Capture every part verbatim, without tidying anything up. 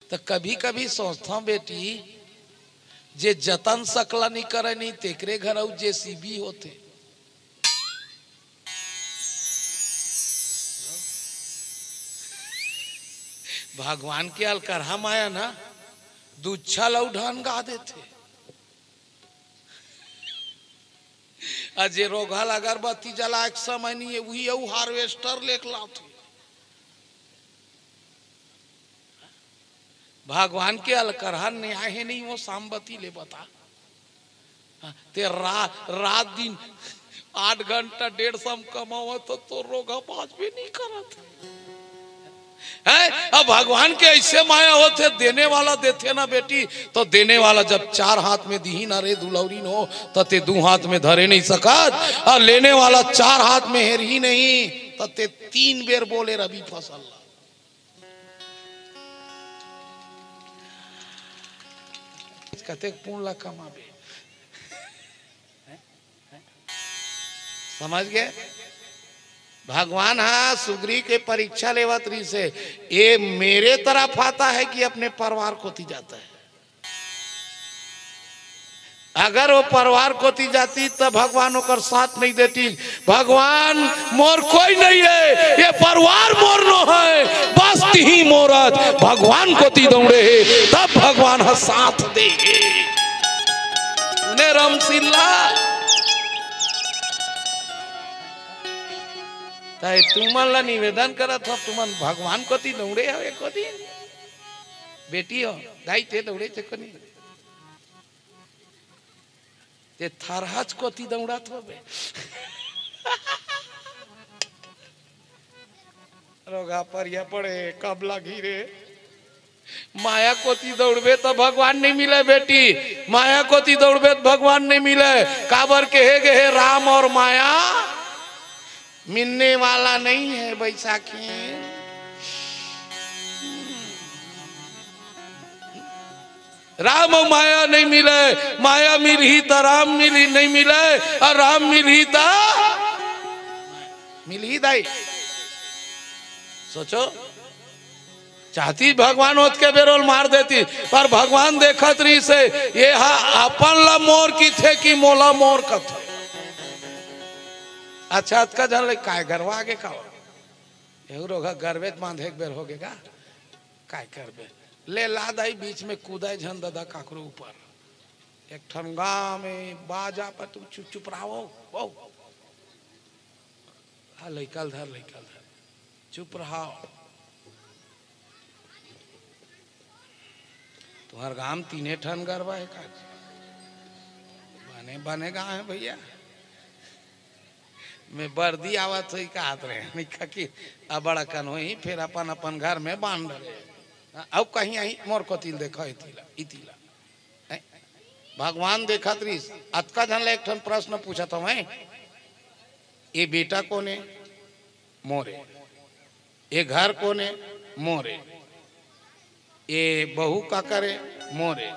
त कभी कभी सोचथंव बेटी, जे जतन सकला नइ करय नहीं, तेकरे घर अउ जेसीबी होथे। भगवान के अलकरहा माया ना, दुच्छा ल अउ ढंग गा देथे। अ जे रोगहा ल अगरबत्ती जलाय के समय नइ हे, उही अउ हार्वेस्टर लेके लाथे। भगवान के अलकरहा न्याय हे नहीं, वो सामबती ले बता। हाँ, ते रा-, रात दिन आठ घंटा डेढ़ सौ में कमावत हो, तो रोगहा बाजबे नहीं करत। हैं? अब भगवान के ऐसे माया होथे, देने वाला देथे ना बेटी, तो देने वाला जब चार हाथ में दिही ना रे दुलौरी नो, त ते दू हाथ में धरे नहीं सकत, अउ लेने वाला चार हाथ में हेरही नहीं, त ते तीन बेर बोले रबी फसल ला। कतेक पुन ला कमाबे। समझ गए? भगवान हा सुग्री के परीक्षा लेवत रहिस हे, ये मेरे तरफ आता है कि अपने परिवार कोती जाता है? अगर वो परिवार कोती जाती, तब भगवान ओकर साथ नहीं देती। भगवान, मोर कोई नहीं है, ये परिवार मोर नो है, बस तिही मोर अस। भगवान कोती दौड़े हे, तब भगवान ह साथ दे हे। सुने रामसिल्ला, ताई तुमन ला निवेदन करत हो, तुमन भगवान कोती दौड़े हो एको दिन? बेटी हो, दाई ते दौड़े थे को नहीं? ते थरहच कोती दौड़त होबे। रोगहा परिया पड़े, कब लगही रे? माया कोती दौड़बे त भगवान नहीं मिले बेटी, माया कोती दौड़बे त भगवान नहीं मिले। काबर कहे गे हे, राम अउ माया मिलने वाला नहीं है बैसाखी। राम अउ माया नहीं मिले, माया मिलही त राम मिलही, नहीं मिले, अउ राम मिलही त मिलही दाई। सोचो, चाहती भगवान ओतके बेर ओला मार देती, पर भगवान देखत रहिस हे, ये हा अपन ला मोर किथे कि मोला मोर कथे। अच्छा, अतका झन ले काय गरवा गे का? एहू रोगहा गरवेच बांधे एक बेर होगे गा। काय करबे? ले ला दाई, बीच में कूदय झन ददा काकरो ऊपर। एक ठन गाँव में बाजा पर तुम चुप, चुप रहो, बहू। हाँ, लइका ल धर, लइका ल धर। चुप रहो। तुम्हर गाँव में तीने ठन गरवा हे का? बने, बने गाँव हे भइया। मैं बरदी आवत होही कहत रहे, नहीं कहा कि अबड़ अकन होही, फेर अपन अपन घर में बांध डरे। हाँ, अउ कहीं आही मोर कोती ल देखो, इती ला, इती ला। हैं? भगवान देखत रहिस, अतका झन ला एक ठन प्रश्न पूछत हवं, ये बेटा कोन हे? मोर हे। ये घर कोन हे? मोर हे। ये बहू काकर हे? मोर हे।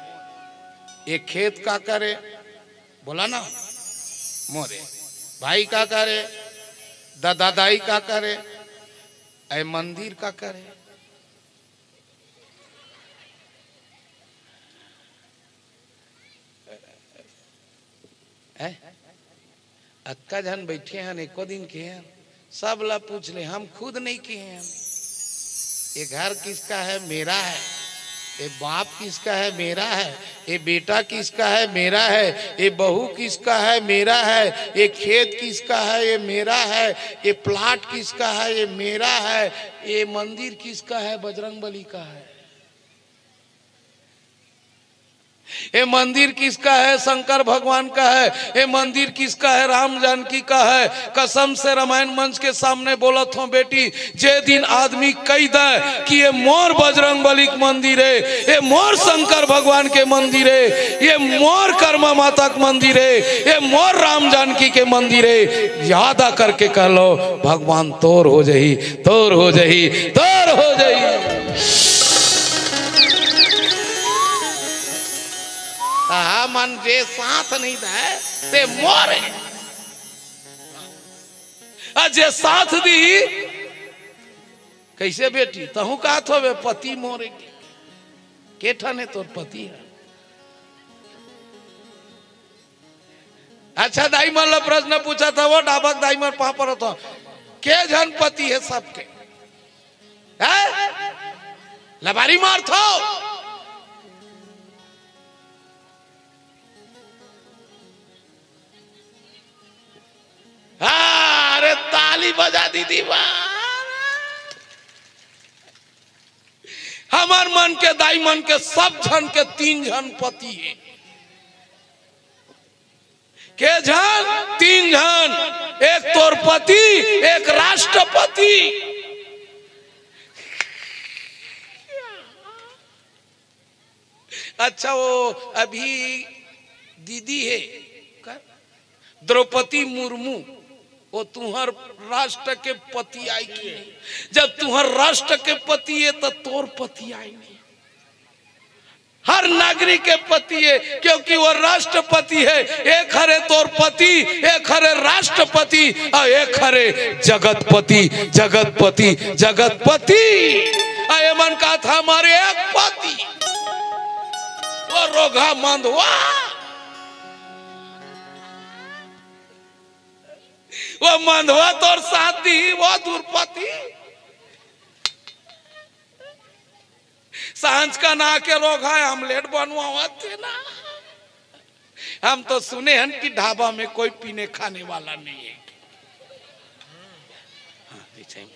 ये खेत काकर हे? बोला ना, मोर हे। भाई काकर हे? ददा दाई काकर हे? ये मंदिर काकर हे? हैं? अतका झन बइठे हन, एको दिन कहे हन, सब ला पूछ ले, हम खुद नहीं कहे हन। ये घर किसका है? मेरा है। ये बाप किसका है? मेरा है। ये बेटा किसका है? मेरा है। ये बहू किसका है? मेरा है। ये खेत किसका है? ये मेरा है। ये प्लाट किसका है? ये मेरा है। ये मंदिर किसका है? बजरंग बली का है। ये मंदिर किसका है? शंकर भगवान का है। ये मंदिर किसका है? राम जानकी का है। कसम से रामायण मंच के सामने बोलत हंव बेटी, जे दिन आदमी कहि दय कि ये मोर बजरंग बली के मंदिर हे, ये मोर शंकर भगवान के मंदिर हे, ये मोर कर्मा माता के मंदिर हे, ये मोर राम जानकी के मंदिर हे, यादा करके कह लो, भगवान तोर हो जही, तोर हो जही, तोर हो जही। आ, मन जे साथ नहीं दे, ते मोर हे। आ, जे साथ दी, कइसे बेटी? तहूं कहत होबे, पति मोर हे। के ठन हे तोर पति हे? अच्छा, दाई मन ला प्रश्न पूछत हंव, वो डाबक दाई मन पापड़ होत हंव, के झन पति हे सबके? हैं? लबारी मारथो। हाँ, अरे ताली बजा दीदी, वाह। हमर मन के, दाई मन के, सब झन के तीन झन पति हे। के झन? तीन झन। एक तोर पति, एक राष्ट्रपति। अच्छा, वो अभी दीदी हे, का? द्रौपदी मुर्मू, वो तुंहर राष्ट्र के पति आय कि नहीं? जब तुंहर राष्ट्र के पति हे, त तोर पति आय नहीं। हर नागरिक के पति हे, क्योंकि वो राष्ट्रपति हे। एक हरे तोर पति, एक हरे राष्ट्रपति, अउ एक हरे जगतपति, जगतपति, जगतपति। अउ एमन कहत हे हमर एक पति। वो रोगहा मंदवा, वो मंदवा तोर साथ दिही, वो दुरपति। सांझ कन आके रोगहा आमलेट बनवावत हे ना। हम तो सुने हन कि ढाबा में कोई पीने खाने वाला नहीं है। हाँ, ऐसे ही।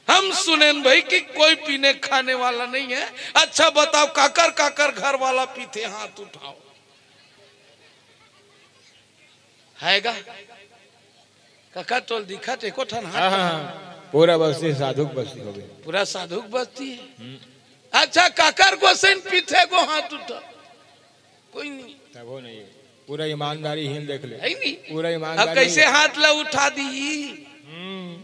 हम सुनेन भाई कि कोई पीने खाने वाला नहीं है। अच्छा बताओ, काकर काकर घर वाला पीथे, हाथ उठाओ। है गा? काका टोल दिखत एको ठन हाथ। हाँ, हाँ, हाँ। पूरा बस्ती साधुक बस्ती हो गई। पूरा साधुक बस्ती हे। अच्छा, काकर गोसेन पीथे गो, हाथ उठा। कोई नहीं। तभो नहीं हे। पूरा ईमानदारी हीन देख ले। है नहीं? पूरा अब ईमानदारी कैसे हे। हाथ ला उठा दी? हम्म।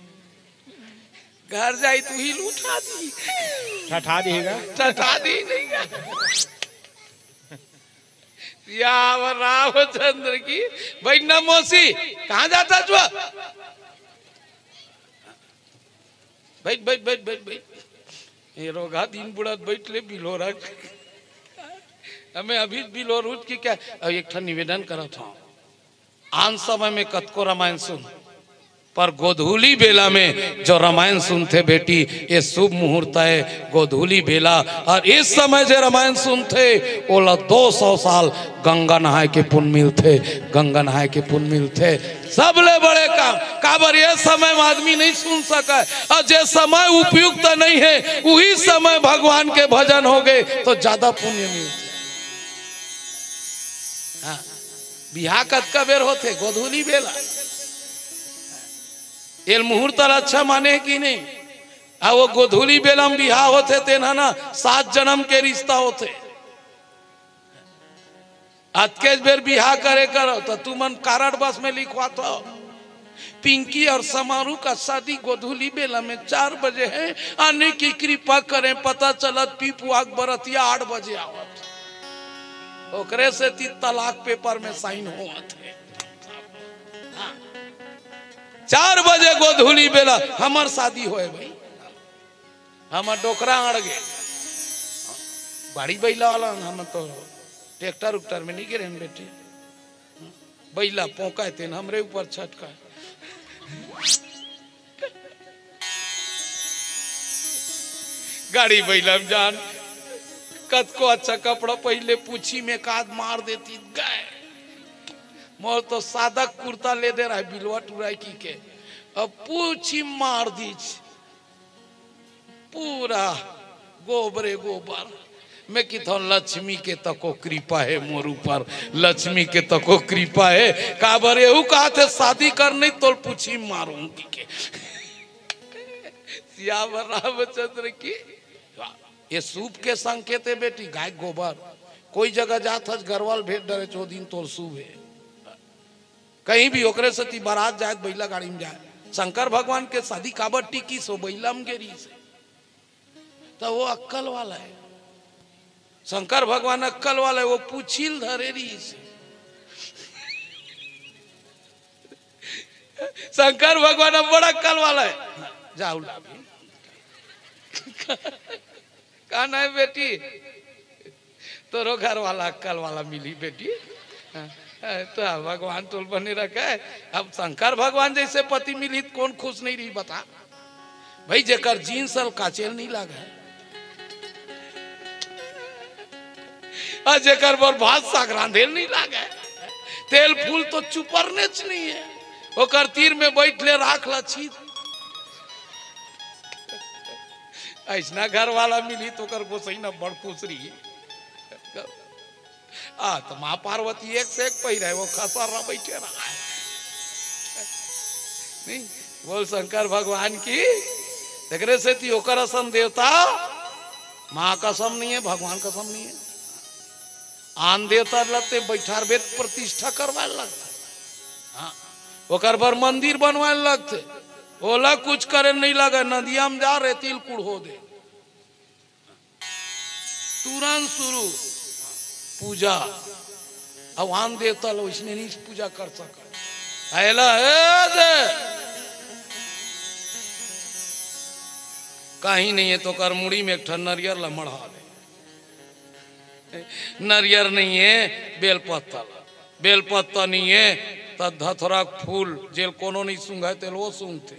घर जाई त उही ल उठा दी। ठठा दी हे गा? ठठा दी नहीं गा। सियावर रामचंद्र की। बैठ ना मौसी, कहाँ जात हस? बैठ, बैठ, बैठ, बैठ, बैठ। ये रोगहा दिन बुढ़त बैठ ले बिलोरा। हमें अभी बिलोर उठ के क्या, अब एक ठन निवेदन करत हंव। आन समय में कतको रामायण सुन, पर गोधूली बेला में जो रामायण सुनथे बेटी, ये शुभ मुहूर्त हे, गोधूली बेला। अउ इस समय जे रामायण सुनथे, ओला दो सौ साल गंगा नहाय के पुन मिलथे, गंगा नहाय के पुन मिलथे। सबले बड़े काम, काबर ये समय में आदमी नहीं सुन सकय, अउ जे समय उपयुक्त नहीं हे, उही समय भगवान के भजन होगे, त जादा पुण्य मिलथे। हाँ। बिहा कतका बेर होथे? गोधूली बेला। एल मुहूर्त ल अच्छा माने हे कि नहीं? अउ वो गोधूली बेला म बिहा होथे, तेन ह ना सात जनम के रिश्ता होथे। अतकेच बेर बिहा करे करो, त तुमन कारड बस में लिखवाथो। पिंकी अउ समारू का शादी गोधूली बेला में चार बजे हे, आने की कृपा करें। पता चलत पीपुआ के बरतिया आठ बजे आवत। ओकरे सेती तलाक पेपर में साइन होवत हे। हाँ। चार बजे गोधूली बेला हमर शादी होय भाई, हमर डोकरा अड़ गे। बाड़ी बइला वाला हम तो ट्रैक्टर उक्टर में नहीं गिरे हम बेटी। बइला पोंका तेन हमरे ऊपर छटका। गाड़ी बइला में जान, कतको अच्छा कपड़ा पहले पूछी में काद मार देती गए। मोर तो सादा कुर्ता ले दे रहा है बिलवा टुराई की के, अब पूछी मार दीच। पूरा गोबरे गोबर। मैं किथों लक्ष्मी के तको कृपा हे मोर ऊपर, लक्ष्मी के तको कृपा हे। काबर एहू कहाथे शादी कर नहीं तोल पूछी मारूंगी के। सियावर रामचंद्र की। ये शुभ के संकेत हे बेटी, गाय गोबर। कोई जगह जात हस गरवा ल भेंट डरे चो दिन तोर शुभ हे। कहीं भी ओकरे सेती बारात जाए त बइला गाड़ी में जाए। शंकर भगवान के शादी काबर टिकिस हो बइला में गे रिहिस हे। त वो अक्कल वाला हे। शंकर भगवान अक्कल वाला हे, वो पूछी ल धरे रिहिस हे। शंकर भगवान अब बड़ा अक्कल वाला हे। जाऊ लाभी। नहीं बेटी, तोरो घर वाला अक्कल वाला मिली बेटी। हाँ, तो भगवान तोल बने रखे। अब शंकर भगवान जैसे पति मिली तो कौन खुश नहीं रही बता। भाई, जेकर जींस अल काचेल नहीं लागे, अउ जेकर बर भात साग रांधेल नहीं लागे, तेल फूल तो चुपरनेच नहीं है, ओकर तीर में बैठ ले राख ला छीत। ऐसना घर वाला मिली तो ओकर गोसई न बड़ खुश रही। आ, तो माँ पार्वती एक से एक पहिरे, वो खसर रहा बैठे रहा है। नहीं, बोल शंकर भगवान की। तेकरे सेती ओकर असन देवता माँ कसम नहीं है, भगवान कसम नहीं है। आन देवता ल ते बैठारबे त प्रतिष्ठा करवाए लगथे। हाँ, ओकर बर मंदिर बनवाए लगथे। ओला कुछ करे नहीं लगे, नदिया में जा, रेतील कुड़हो दे, तुरंत शुरू पूजा। अब आन देवता ल ओइसने नहीं पूजा कर सके। अइला, ए दे, कहीं नहीं है तो ओकर मुड़ी में एक ठन नरियर ला मढ़ा दे। नरियर नहीं है, बेलपत्ता ला। बेलपत्ता नहीं है, त धतुरा के फूल, जेल कोनो नहीं सूंघे, तेल वो सूंघथे।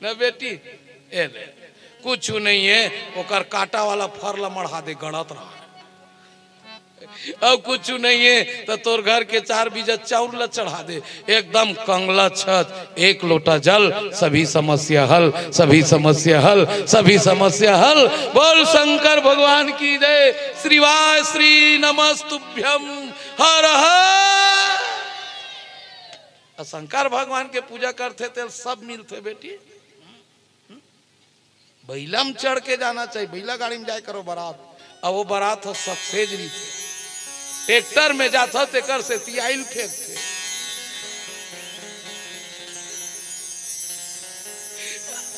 न बेटी, ए ले, कुछ नहीं है, ओकर कांटा वाला फर ला मढ़ा दे, गड़त रहा। अब कुछ नहीं है, तो तोर घर के चार बीजा चाउर ला चढ़ा दे, एकदम कंगला छत, एक लोटा जल, सभी समस्या हल, सभी समस्या हल, सभी समस्या हल। बोल शंकर भगवान की जय। श्रीवाय श्री नमस्तुभ्यम। हर हर। आ शंकर भगवान के पूजा करथे, तेल सब मिलथे बेटी। बइला में चढ़ के जाना चाहिए, बइला गाड़ी में जाए करो बारात। अब वो बारात ह सक्सेज रहिथे, ट्रैक्टर में जात ह, तेकर सेती आइल फेंकथे।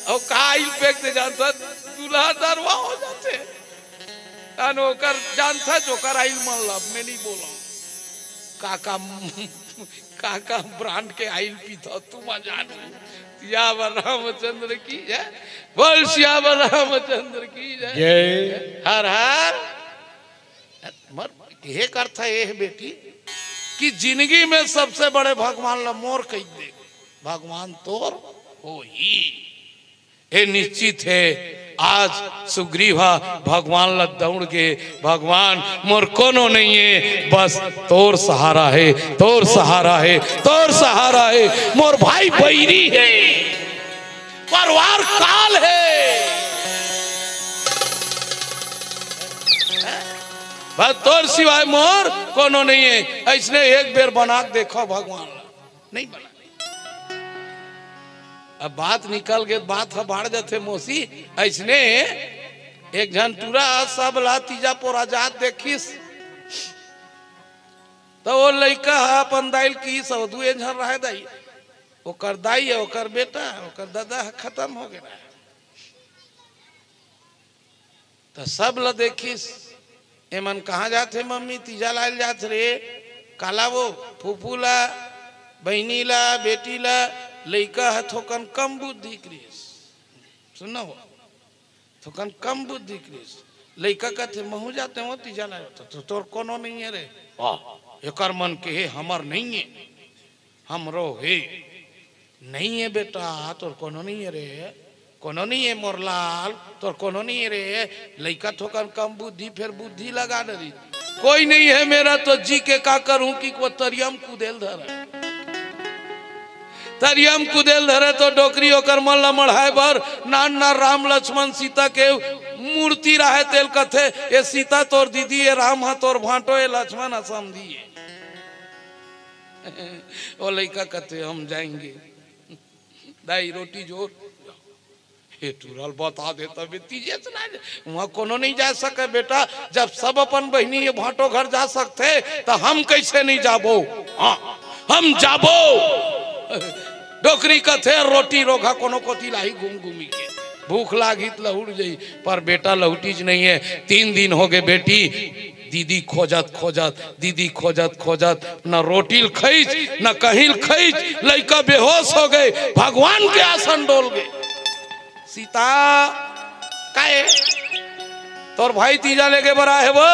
अब का आइल फेंकथे जानत ह, दूल्हा दरवा हो जाथे। अन ओकर जानत ह, ओकर आइल मन ला, मैं नहीं बोला। का का का का ब्रांड के आइल पीथव तुम, अनजान हो। सियावर रामचंद्र की जय। बोल सियावर रामचंद्र की जय। जय। हर हर। मर, ये अर्थ है ये बेटी कि जिंदगी में सबसे बड़े भगवान ला मोर कहि दे, भगवान तोर होही। ए निश्चित हे, आज सुग्रीव ह भगवान ल दउड़ गे, "भगवान, मोर कोनो नइ हे, बस तोर सहारा हे, तोर सहारा हे, तोर सहारा हे। मोर भाई बइरी हे, परवार काल हे, बस तोर सिवाय मोर कोनो नइ हे।" अइसने एक बेर बना के देखव भगवान ल, नइ बना। अब बात निकल गे, बात ह बाढ़ जाथे मौसी। अइसने एक झन टूरा सब ला तीजा पोरा जात देखिस, त वो लइका ह अपन दाई ल किहिस, "अउ दुए झन रहय दाई, ओकर दाई हे, ओकर बेटा हे, ओकर ददा ह खतम हो गे रहय।" त सब ल देखिस, "एमन कहाँ जात हे मम्मी? तीजा लाय ल जात रे।" काला वो फूफू ला, बहिनी ला, बेटी ला। लइका ह थोकन कम बुद्धि के रिहिस, सुन न वो, थोकन कम बुद्धि के रिहिस। लइका कथे, "महूँ जात हँव तीजा लाय।" "त, त तोर कोनो नइ हे रे।" "वाह, एकर मन के हे, हमर नइ हे।" "हमरो हे।" "नइ हे बेटा, तोर कोनो नइ हे रे, कोनो नइ हे मोर लाल, तोर कोनो नइ हे रे।" लइका थोकन कम बुद्धि, फेर बुद्धि लगा डरिस। "कोई नहीं है मेरा तो जी के का करूं कि वो तरिया म कूदे ल धरय। तरिया म कूदे ल धरय तो डोकरी ओकर मन ल मढ़ाय बर नान नान राम लक्ष्मण सीता के मूर्ति रहय, तेल कथे, 'ए सीता तोर दीदी, ए राम ह तोर भांटो, ए लक्ष्मण ह समधी ए।'" ओ लइका कथे, "हम जाएंगे।" दाई रोटी जोर। हे टूरा ल बता दे तबे तीजे से ना जा। उहाँ कोनो नइ जा सके बेटा, जब सब अपन बहिनी ये भांटो घर जा सकथे, त हम कइसे नइ जाबो? हाँ, हम जाबो। डोकरी कथे, "रोटी रोघा कोनो कोती लाही घूम घूमी के, भूख लागही त लहुट जही।" पर बेटा लहुटिस नइ हे। तीन दिन हो गे बेटी, दीदी खोजत खोजत, दीदी खोजत खोजत, न रोटी ल खइस, न कहीं ल खइस, लइका बेहोश हो गे, भगवान के आसन डोल गे। सीता, काहे? तोर भाई तीजा लेगे बर आए हे वो।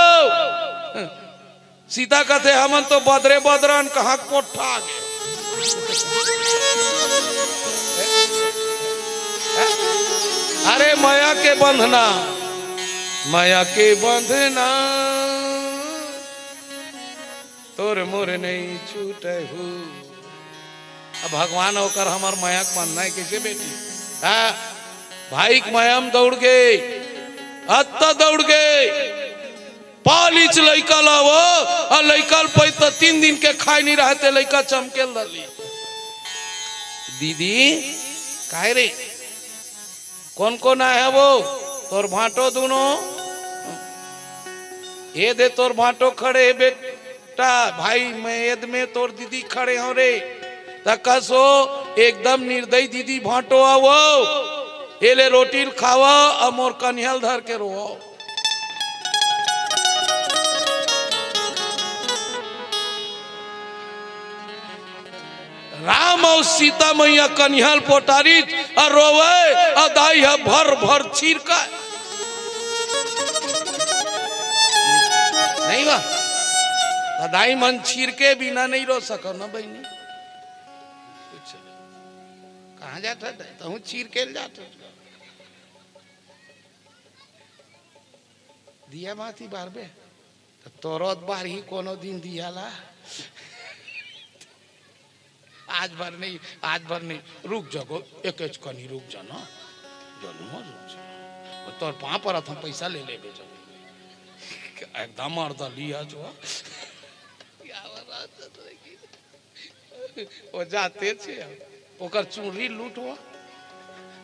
सीता कथे, हमन तो बदरे बदरन, कहाँ कोठा आगे। अरे मया के बंधना, मया के बंधना, तोर मोर नहीं छूटे हू। अब भगवान ओकर हमर मया के बंधना हे कइसे बेटी? हाँ, भाई के मया म दउड़ गे, अत्ता दउड़ गे, पालीच लइका ला वो, अउ लइका ल पइत तीन दिन के खाए नहीं रहते, लइका चमकेल धरली। दीदी, काय रे? कोन कोन आए हे वो? तोर भांटो दूनो। ए दे तोर भांटो खड़े हे बेटा, भाई मैं एद में तोर दीदी खड़े हो रे। त कस वो एकदम निर्दयी दीदी भांटो आवो। ए ले रोटी ल खावा, अउ मोर कनिहल धर के रोवा। राम अउ सीता मैया कनिहल पोटारी अउ रोवे, अउ दाई ह भर भर छीरका। नहीं बा, त दाई मन छीरके बिना नहीं रो सको ना बहिनी। कहाँ जात हे? तहूँ छीरके ल जात हे। दिया बाती बारबे, त तोरो त बारही कोनो दिन दिया ला। आज भर नहीं, आज भर नहीं, रुक जा गो, एकेच कनी रुक जा ना, जलू हो, रुक जा। वो तोर पाँव परत हँव, पैसा ले लेबे जब। एकदम अर्दली हे जो। क्या बात हे? वो जाते छे, ओकर चुनरी लूट हो।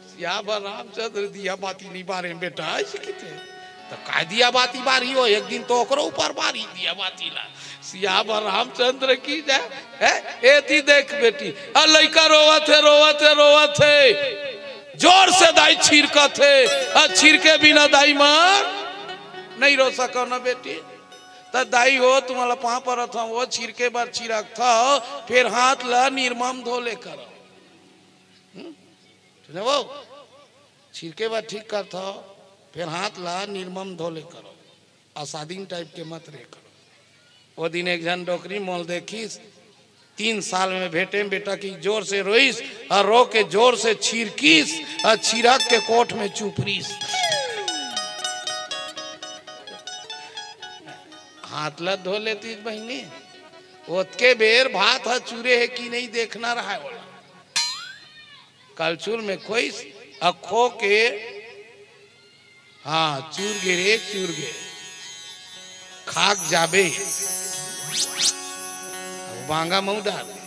सियावर रामचंद्र दिया बाती नहीं बारे बेटा, ऐसे किथे। त काय दिया बाती बारी हो, एक दिन तो ओकरो ऊपर बारी दिया बाती ला। सियावर रामचंद्र की जय। है? एती देख बेटी, अउ लइका रोवत हे, रोवत हे, रोवत हे। जोर से दाई छीरकत हे, अउ छीरके बिना दाई मन नहीं रो सको ना बेटी। त दाई हो, तुम्हला पाँव परत हँव, वो छीरके बर छीरकथव, फेर हाथ ला निरमा म धो ले करो। हम्म? सुने वो? छीरके बर ठीक करथव, फेर हाथ ला निरमा म धो ले करो। असादिन टाइप के मत रे करो। वो दिन एक झन डोकरी मोल देखिस, तीन साल में भेटे बेटा कि जोर से रोइस, अउ रो के जोर से छीरकिस, अउ छीरक के कोठ में चुपरिस। हाथ ला धो लेतिस बहिनी, ओतके बेर भात ह चूरे हे कि नहीं देखना रहय ओला। कलछुल में खोइस, अउ खो के, हाँ, चूर गे रे, चूर गे। खाक जाबे। अब बांगा मऊ डार दे।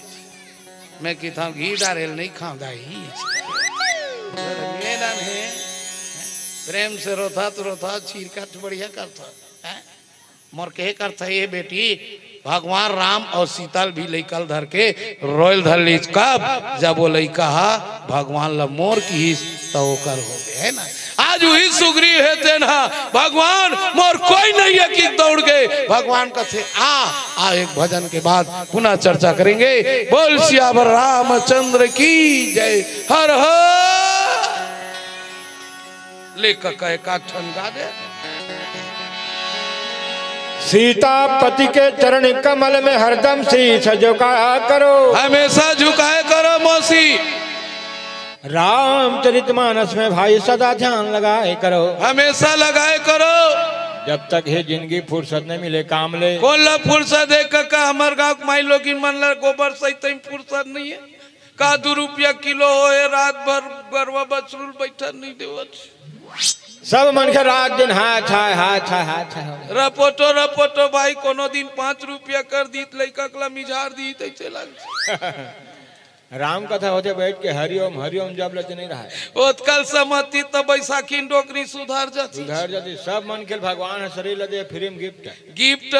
मैं किथँव घी डारे ल नहीं खाँव दाई। ये दान हे। प्रेम से रोथा त रोथा, छीरका त बढ़िया करथा। हैं? मोर कहे कर अर्थ हे, ए बेटी, भगवान राम अउ सीता ल भी लइका ल धर के रोय ल धर लीस। कब? जब वो लइका ह भगवान ल मोर किहिस, त ओकर हो गे, है ना? आज उही सुग्रीव हे, तेन ह, "भगवान, मोर कोई नहीं है," कि दउड़ गे। भगवान कथे, "आ, आ, एक भजन के बाद पुनः चर्चा करेंगे।" बोल सियावर रामचंद्र की जय। हर हर। ले कका एकाध ठन गा दे। सीता पति के चरण कमल में हरदम शीश झुकाया करो। हमेशा झुकाए करो मौसी। रामचरित मानस में भाई सदा ध्यान लगाए करो। हमेशा लगाए करो। जब तक हे जिंदगी फुर्सत नहीं मिले काम ले। कोन ला फुर्सत हे कका, हमर गांव के माई लोगिन मन ला गोबर सहित ही फुर्सत नहीं हे। का दू रुपया किलो होए, रात भर गरवा बछरू ल बइठन नइ देवत। सब मनखे रात दिन हाय थाय, हाय थाय, हाय थाय। रपोटो, रपोटो भाई, कोनो दिन पाँच रुपया कर दीत, लइका कला मिझार दीत, अइसे लगथे। राम कथा होथे बइठ के हरिओम, हरिओम जब ले ते नइ रहय। ओतका ल समझतिस त बइसाखी म डोकरी सुधर जातिस। सुधर जातिस। सब मनखे ल भगवान ह शरीर ल दे, free म gift। Gift।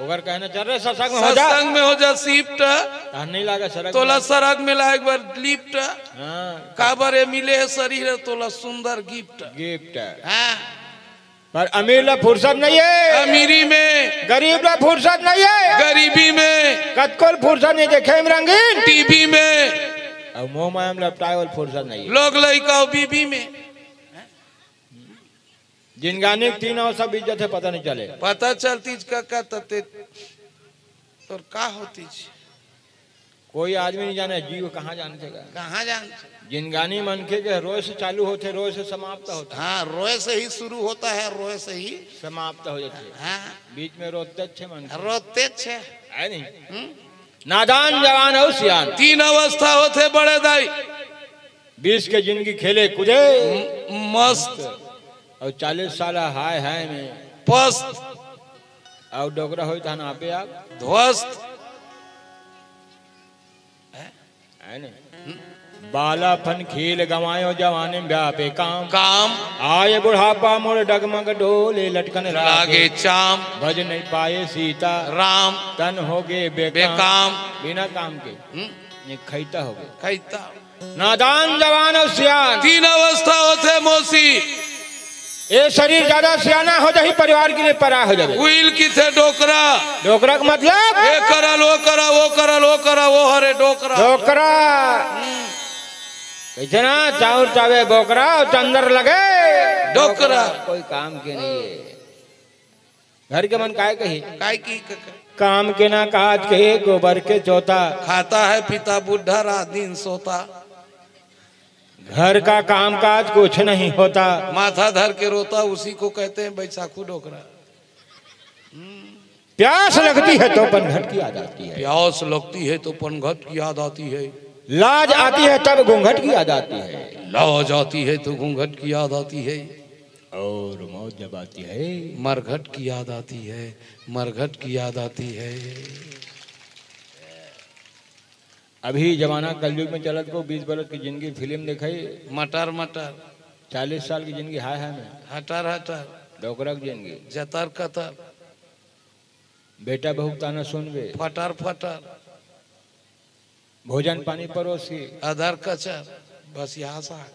ओकर कहना चल रे सत्संग में हो जा। सत्संग में हो जा, shift। तहन नहीं लागे सरग तोला में। सरग में लाए एक बार lift। हाँ। काबर ए मिले हे शरीर, तोला सुंदर gift। Gift। हाँ। पर अमीर ला फुर्सत नहीं है। अमीरी में। गरीब ला फुर्सत नहीं है। गरीबी में। कतको ल फुर्सत नहीं देखे में रंगीन। T V में। अब मोह माया में लपटाए वाला फुर्सत नहीं है। लोग लइका अउ बीबी में। जिनगानी के तीन अवस्था बीत जाथे, पता नहीं चले। पता चलतीस कका, तते तोर का होतीस? कोई आदमी नहीं जाने, जीव कहाँ जानथे का? कहाँ जानथे? जिनगानी मनखे के रोए से चालू होथे, रोए से समाप्त होथे। हाँ, रोए से ही शुरू होता है, रोए से ही समाप्त हो जाथे। हाँ। बीच में रोते अच्छे मनखे। रोते छे। है नहीं? हम्म। नादान, जवान अउ सियान। तीन अवस्था होथे बड़े दाई। बीस के जिनगी खेले कूदे। म-, मस्त। अउ चालीस साल हाय हाय में। पस्त। अउ डोकरा होई तहन आपे आप। ध्वस्त। है ने? बालापन खेल गंवायो, जवानी में व्यापे काम। काम। आए बुढ़ापा मोर डगमग डोले, लटकन लागे लागे। चाम। भज नहीं पाए सीता राम। तन होगे बेकाम। बेकाम। बिना काम के हम्म। ये खैता होगे। खैता। नादान, जवान अउ सियान। तीन अवस्था होथे मौसी। ए शरीर ज्यादा सियाना हो जाही, परिवार के लिए परा हो जावे। उइल किथे डोकरा। डोकरा के मतलब? ए करल, ओ करा, ओ करल, ओ करा, ओ हरे डोकरा। डोकरा। कइसे ना चाउर चावे बोकरा अउ चंदर लगे डोकरा। कोई काम के नहीं है। घर के मन काय कही? काय की कका? काम के ना काज के गोबर के जोता। खाता है पिता बुढ़ा रात दिन सोता। घर का काम काज कुछ नहीं होता। माथा धर के रोता, उसी को कहते हैं बैसाखू डोकरा। प्यास लगती है तो पनघट की याद आती है। प्यास लगती है तो पनघट की याद आती है। लाज आती है तब घूंघट की याद आती है। लाज आती है तो घूंघट की याद आती है। और मौत जब आती है। मरघट की याद आती है, मरघट की याद आती है। अभी जमाना कलयुग में चलत को बीस बरस की जिंदगी फिल्म देखाई। मटर मटर। चालीस साल की जिंदगी हाय हाय में। हटर हटर। डोकरा की जिंदगी। जतर कतर। बेटा बहू के ताना सुनबे। फटर फटर। भोजन पानी परोसी। अदर कचर। बस यहाँ सा।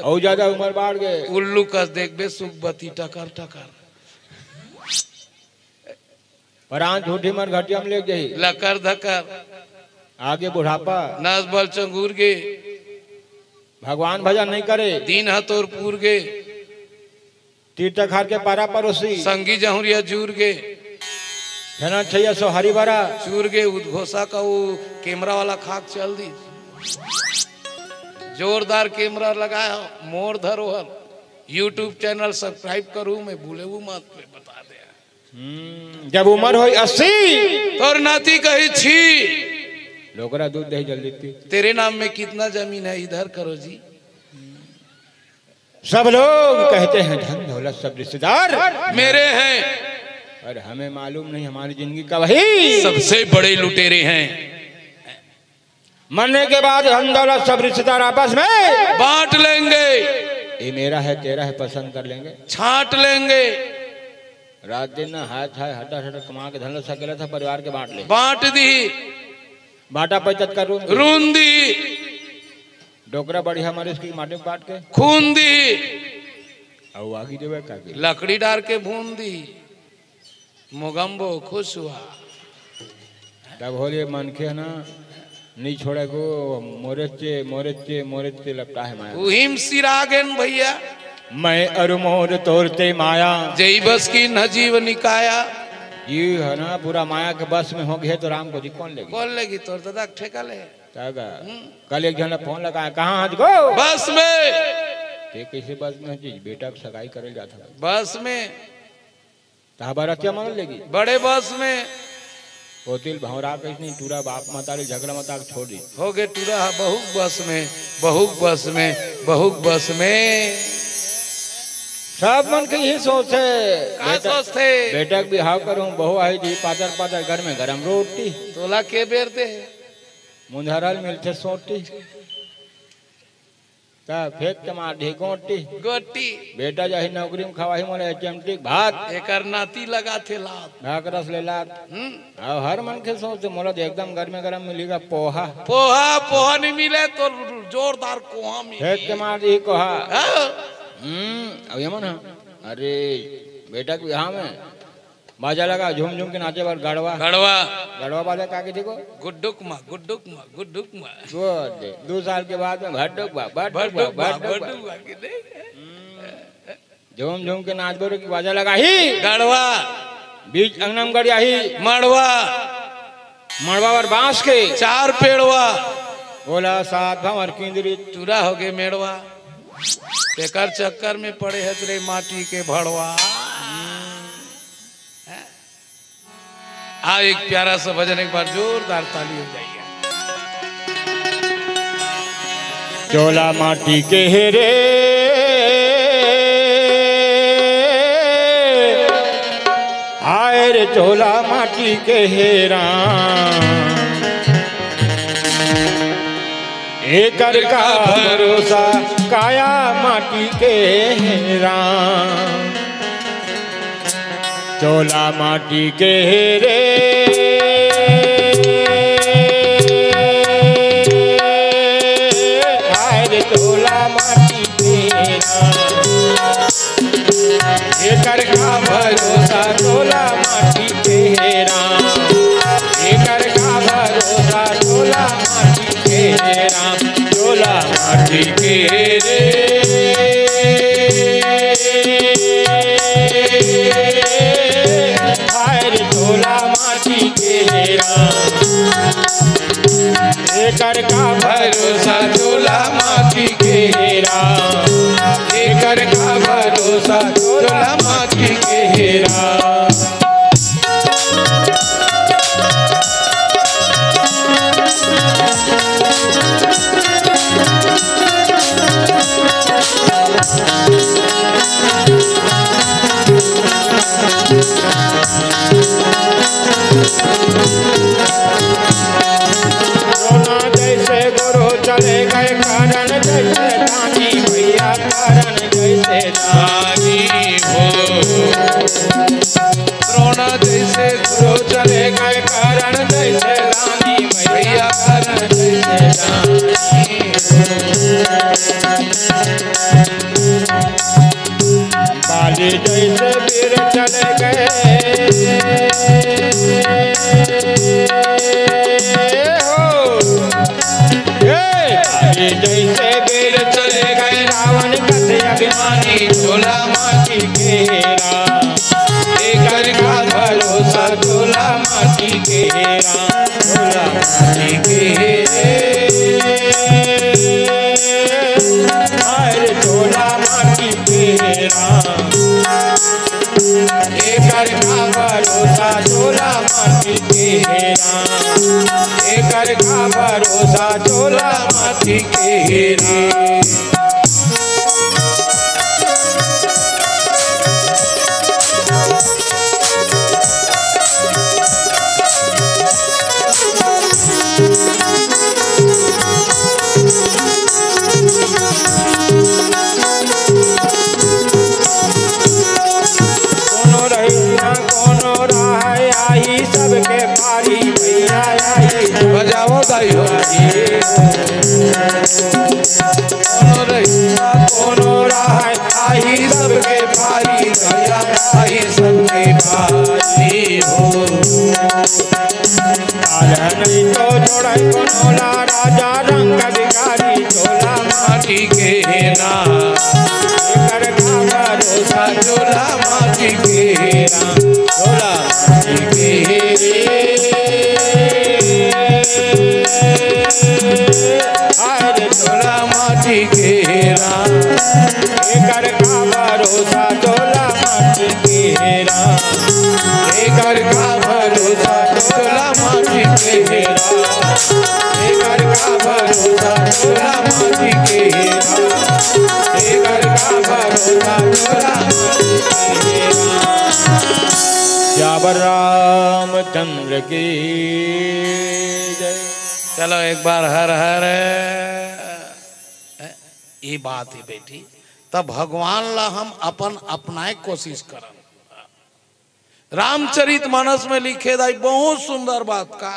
अउ ज्यादा उम्र बाढ़ गे। उल्लू कस देखबे सुखबती टकर टकर। परान झूठी मन घटिया में ले जाही। लकर धकर। आगे बुढ़ापा। नस बल चंगुर गे। भगवान भजन नहीं करे। दिन ह तोर पूर गे। तीर तखार के पारा परोसी। संगी जहुरिया जूर गे। झनन छैया सोहारी बरा। चूर गे उद्घोषा का वो कैमरा वाला खाक चल दी। जोरदार कैमरा लगाया हो, मोर धरोहर। YouTube चैनल सब्सक्राइब करू, मैं भूले वो मत पे बता दे। हम्म, जब उम्र होई अस्सी। तोर नाती कही छी। डोकरा दूध दही जल्दी पी। तेरे नाम में कितना जमीन है, इधर करो जी। सब लोग कहते हैं धन दौलत सब रिश्तेदार मेरे हैं। पर हमें मालूम नहीं हमारी जिंदगी का वही सबसे बड़े लुटेरे हैं। मरने के बाद धन दौलत सब रिश्तेदार आपस में बांट लेंगे। ये मेरा है, तेरा है, पसंद कर लेंगे। छांट लेंगे। रात दिन ना हाय हाय हटा हटा कमा के धन सकेला था, परिवार के बांट ले। बांट दी। बांटा पैतत का रूंदी। रूंदी। डोकरा बढ़िया मारे उसकी माटी में बांट के। खून दी। अउ आगी देवे का के। लकड़ी डार के भून दी। मोगम्बो खुश हुआ। तब होले मनखे ह ना, नहीं छोड़े को, मोरे चे, मोरे चे, मोरे चे लपटा है माया। उहिम सिरागन भैया। मैं अरु मोर तोरते माया। जई बस की न जीव निकाया। ये है ना, पूरा माया के बस में हो गए तो राम को जी कौन लेगी? कौन लेगी? तोर दादा के ठेका ले। तब हम्म। कल एक जन फोन लगाया, "कहाँ हज गो?" बस में। ते कैसे बस में हज? बेटा के सगाई करे जाता। बस में। तहाँ बरतिया मांग लेगी। बड़े बस में। ओतिल भौरा कैसे नहीं, टूरा बाप मतारी झगड़ा मता के छोड़ दी। हो गए टूरा, बहुत बस में, बहुत बस में, बहुत बस में। सब मन के यही सोच है। का बेटा, सोच थे? बेटा के बिहाव करूं, बहू आई जी, पातर पातर घर में गरम रोटी। तोला के बेर दे? मुंधरल मिलथे सोटी। त फेंक के मार दी गोटी। गोटी। बेटा जाही नौकरी में खवाही मोला एच एम टी भात। एकर नाती लगा थे लात। भाग रस ले लात। हम्म। अब हर मन के सोच मोला तो एकदम गर्मे गरम मिलेगा पोहा। पोहा, पोहा नहीं मिले तो जोरदार कोहा मिली। फेंक के मार दी कोहा। हाँ। हम्म, अब ये मन, अरे, बेटा के बिहाव में बाजा लगा, झूम झूम के नाचे बर गड़वा। गड़वा। गड़वा वाले का कहिथे को? गुड्डुक मा, गुड्डुक मा, गुड्डुक मा। वो दे, दो साल के बाद में भड्डुक बा, भड्डुक बा, भड्डुक बा, भड्डुक बा। भड्डुक बा कि नहीं? झूम झूम के नाच बर कि बाजा लगा ही। गड़वा। बीच अंगना में गड़िया ही। मड़वा। मड़वा बर बांस के। चार पेड़वा। बोला सात भंवर किंदरी। टूरा हो गे मेड़वा। तेकर चक्कर में पड़े हस रे माटी के भड़वा। आ, एक प्यारा सा भजन, एक बार जोरदार ताली हो जाइए। चोला माटी के हे रे, हाय रे चोला माटी के हे राम। एकर का भरोसा काया माटी के हे राम। चोला माटी के हे रे, हाय रे चोला माटी के हे राम। एकर का भरोसा चोला माटी के हे राम। एकर का भरोसा चोला माटी के हे राम। चोला माटी के रे, हाय रे चोला माटी के हे राम। एकर का भरोसा चोला माटी के हे राम। एकर का भरोसा चोला माटी के हे राम। सोना जैसे गुरु चले गए कारण जैसे दानी भैया कारण जैसे दानी हो। द्रोण जैसे गुरु चले गए कारण जैसे दानी भैया कारण जैसे दानी हो। बाली जैसे वीर चले गए हो। हे! बाली जैसे वीर चले गए रावण कसे अभिमानी झोला माटी के राम। एकर का भरोसा झोला माटी के राम। झोला माटी के हाय रे झोला माटी के राम। एकर का भरोसा झोला माटी के राम। एकर का भरोसा झोला माटी के राम। कोनो रहिस ना कोनो राहय, आही सबके पारी भैया, आही सबके बजाओ दाई हो। कोनो रहिस ना कोनो राहय, आही सबके पारी भैया, आही सबके पारी हो। काल नहीं तो छोड़े कोनो ला राजा रंग भिखारी झोला माटी के हे ना। एकर का भरोसा झोला माटी के हे ना। झोला माटी के हे रे। हाय रे झोला माटी के हे ना। एकर का भरोसा झोला माटी के हे ना। एकर का भरोसा झोला माटी के हे राम। एकर का भरोसा झोला माटी के हे राम। एकर का भरोसा झोला माटी के हे राम। सियावर रामचंद्र की जय। चलो एक बार हर हर, ये बात है बेटी, तब भगवान ला हम अपन अपनाए कोशिश करन। रामचरित मानस में लिखे दाई बहुत सुंदर बात का,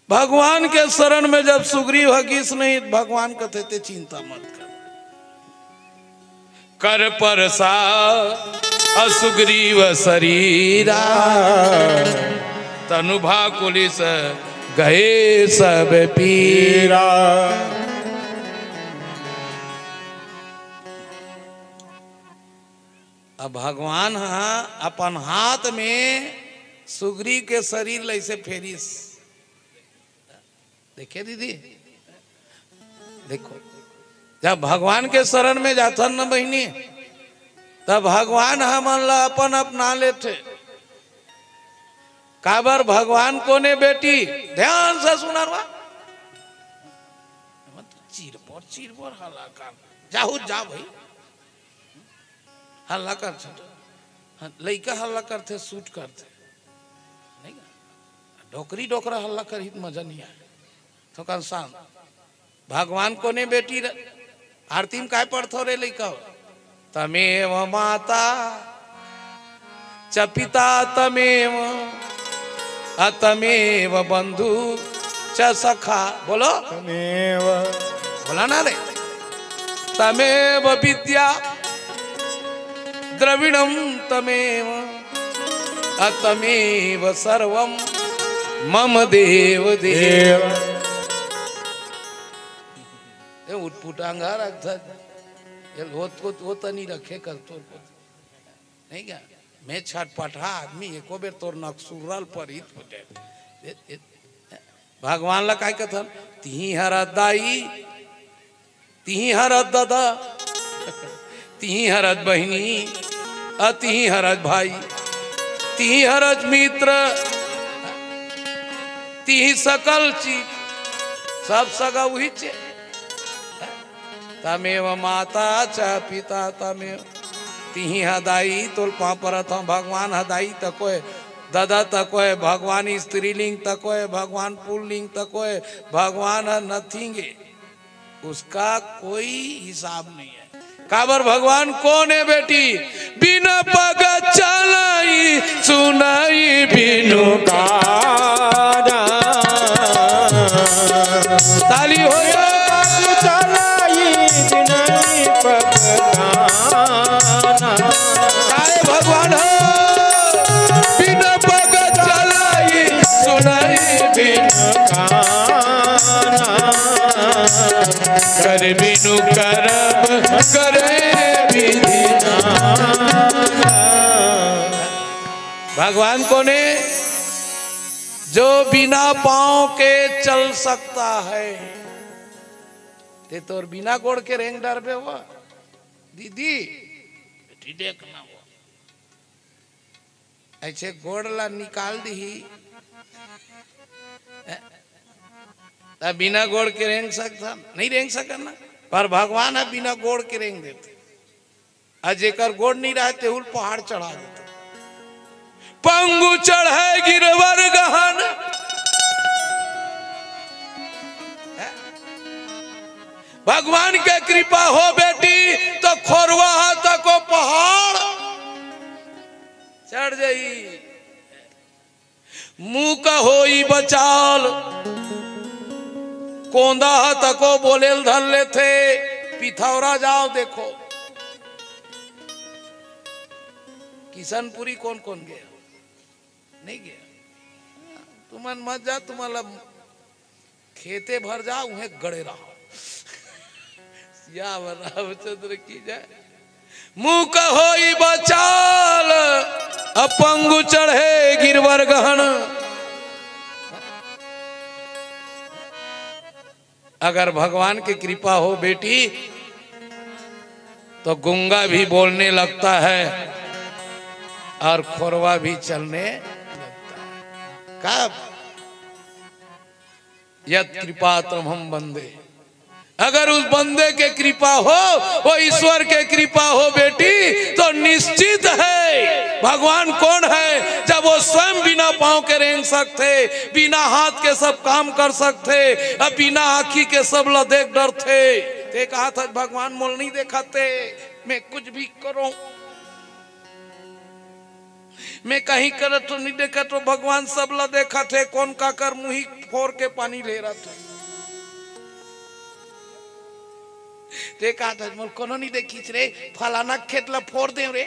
भगवान के शरण में जब सुग्रीव ह गिस नहीं, भगवान कथे ते चिंता मत कर, कर परसा असुग्रीव शरीरा, तनु भा कुलिस गए सब पीरा। अब भगवान ह अपन हाथ में सुग्रीव के शरीर ल अइसे फेरिस। देखे दीदी, देखो, जब भगवान के शरण में जाथन न बहिनी, तब भगवान हमन ला अपन अपना लेथे। काबर भगवान कोने बेटी, ध्यान से सुनरवा, चिरबोर चिरबोर हल्ला कर, जाहू जा भाई, हल्ला कर छोटे। हाँ, लइका हल्ला करथे, सूट करथे, नहीं का? डोकरी डोकरा हल्ला करही त मजा नहीं आए। थोकन शांत। भगवान कोने बेटी र-, आरती में काय पढ़थो रे लइका? तमेव माता च पिता तमेव अतमेव बंधु च सखा। बोलो। तमेव। बोला ना रे। तमेव विद्या द्रविणम तमेव अतमेव सर्वम मम देव देव। देव। ए उटपुटांगा रखत। ये होत को तो तनी रखे कर तोर को। नहीं क्या? मैं छटपटा आदमी, एको बेर तोर नकसुरल परित हो जाए। ए, ए, भगवान ला काय कथन? तिही हरत दाई, तिही हरत दादा, तिही हरत बहिनी, अ तिही हरत भाई, तिही हरत मित्र, तिही सकल चीज, सब सगा उही चे। तमेव माता च पिता तमेव। तिही ह दाई, तोल पाँव परत हूँ, भगवान ह दाई तको हे, ददा तको हे, भगवान स्त्रीलिंग तको हे, भगवान पुल्लिंग तको हे, भगवान ह नथिंग हे। उसका कोई हिसाब नहीं है। काबर भगवान कोन हे बेटी? बिन पग चलई सुनई बिनु कारा। ताली हो। बिन पग चलई सुनई पग कारा। काय भगवान हो? बिन पग चलई सुनई बिनु काना। कर बिनु करम करे विधि नाना। भगवान कोन हे? जो बिना पाँव के चल सकता है। ते तोर बिना गोड़ के रेंग डरबे वो दीदी, बेटी देखना वो। अइसे गोड़ ला निकाल दिही, त बिना गोड़ के रेंग सकथन? नहीं रेंग सकन ना। पर भगवान ह बिना गोड़ के रेंग देथे। अ जेकर गोड़ नहीं रहे, तेहू ल पहाड़ चढ़ा देथे। पंगु चढ़े गिरवर गहन। भगवान के कृपा हो बेटी, तो खोरवा ह तको पहाड़ चढ़ जाई। मुँह का होई बचाल, कोंदा ह तको बोलेल धर लेथे। पिथौरा जाओ देखो, किशनपुरी कोन कोन गया? नहीं गया। तुमन मत जा, तुम्हारा खेते भर जा, उहें गड़े रहो। सियावर रामचंद्र की जय। मुँह का होई बचाल, अ पंगु चढ़े गिरवर गहन। अगर भगवान की कृपा हो बेटी, तो गूंगा भी बोलने लगता है और खोरवा भी चलने लगता है। कब? यत कृपा तमहम बंदे। अगर उस बंदे के कृपा हो, वो ईश्वर के कृपा हो बेटी, तो निश्चित है भगवान कोन हे, जब वो स्वयं बिना पाँव के रेंग सकथे, बिना हाथ के सब काम कर सकथे, अ बिना आँखी के सब ल देख डरथे। ते कहा था, "भगवान मोल नहीं देखाते, मैं कुछ भी करूं।" मैं कहीं करत तो नहीं देखत, तो भगवान सब ला देखत हे, कोन काकर मुही फोर के पानी ले रहा था। ते कहा था, "मोल कोनो नहीं देखिस रे, फलाना खेत ला फोर दे रे।"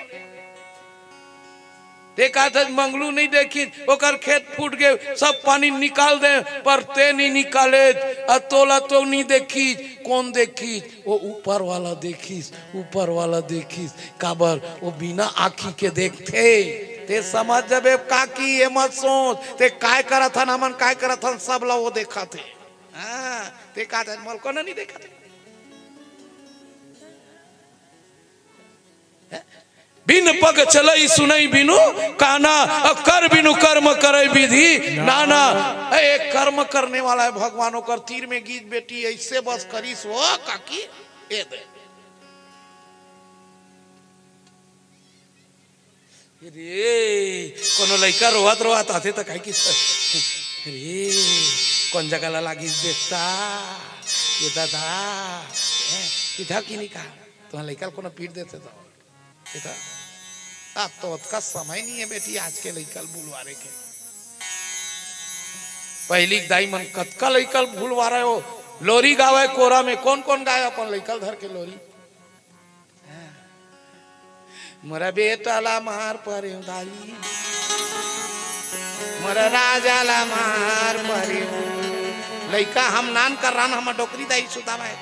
ते कहत हस मंगलू नहीं देखिस, ओकर खेत फूट गे, सब पानी निकाल दे, पर ते नहीं निकाले, अउ तोला तो नहीं देखिस, कोन देखिस? वो ऊपर वाला देखिस, ऊपर वाला देखिस। काबर? वो बिना आँखी के देखथे। ते समझ जबे काकी, ये मत सोच, ते काय करत हन, हमन काय करत हन, सब ला वो देखथे। हाँ, ते कहत हस मोला कोनो नहीं देखथे। बिन पग चलई सुनई बिनु काना, अउ कर बिनु कर्म करई विधि नाना। ए, कर्म करने वाला है भगवान, ओकर तीर में गीत बेटी ऐसे बस करिस हो काकी, ए दे। रे, कोनो लइका रोवत रोवत आथे त काहे कि, रे, कोन जगह ला लागिस बेटा, ये दादा, ए, किधा की नहीं कहा, तुम्हारा लइका ल कोनो पीट देथे तो। बेटा, अब तो ओतका समय नहीं है बेटी, आज के लइका ल भुलवारे के। पहिली के दाई मन कतका लइका ल भुलवारे हो। लोरी गावे कोरा में, कोन कोन गाए अपन लइका ल धर के लोरी? मोरा बेटा ला मार परे दाई, मोरा राजा ला मार परे। लइका हम नान कर रन, हम डोकरी दाई सुतावे,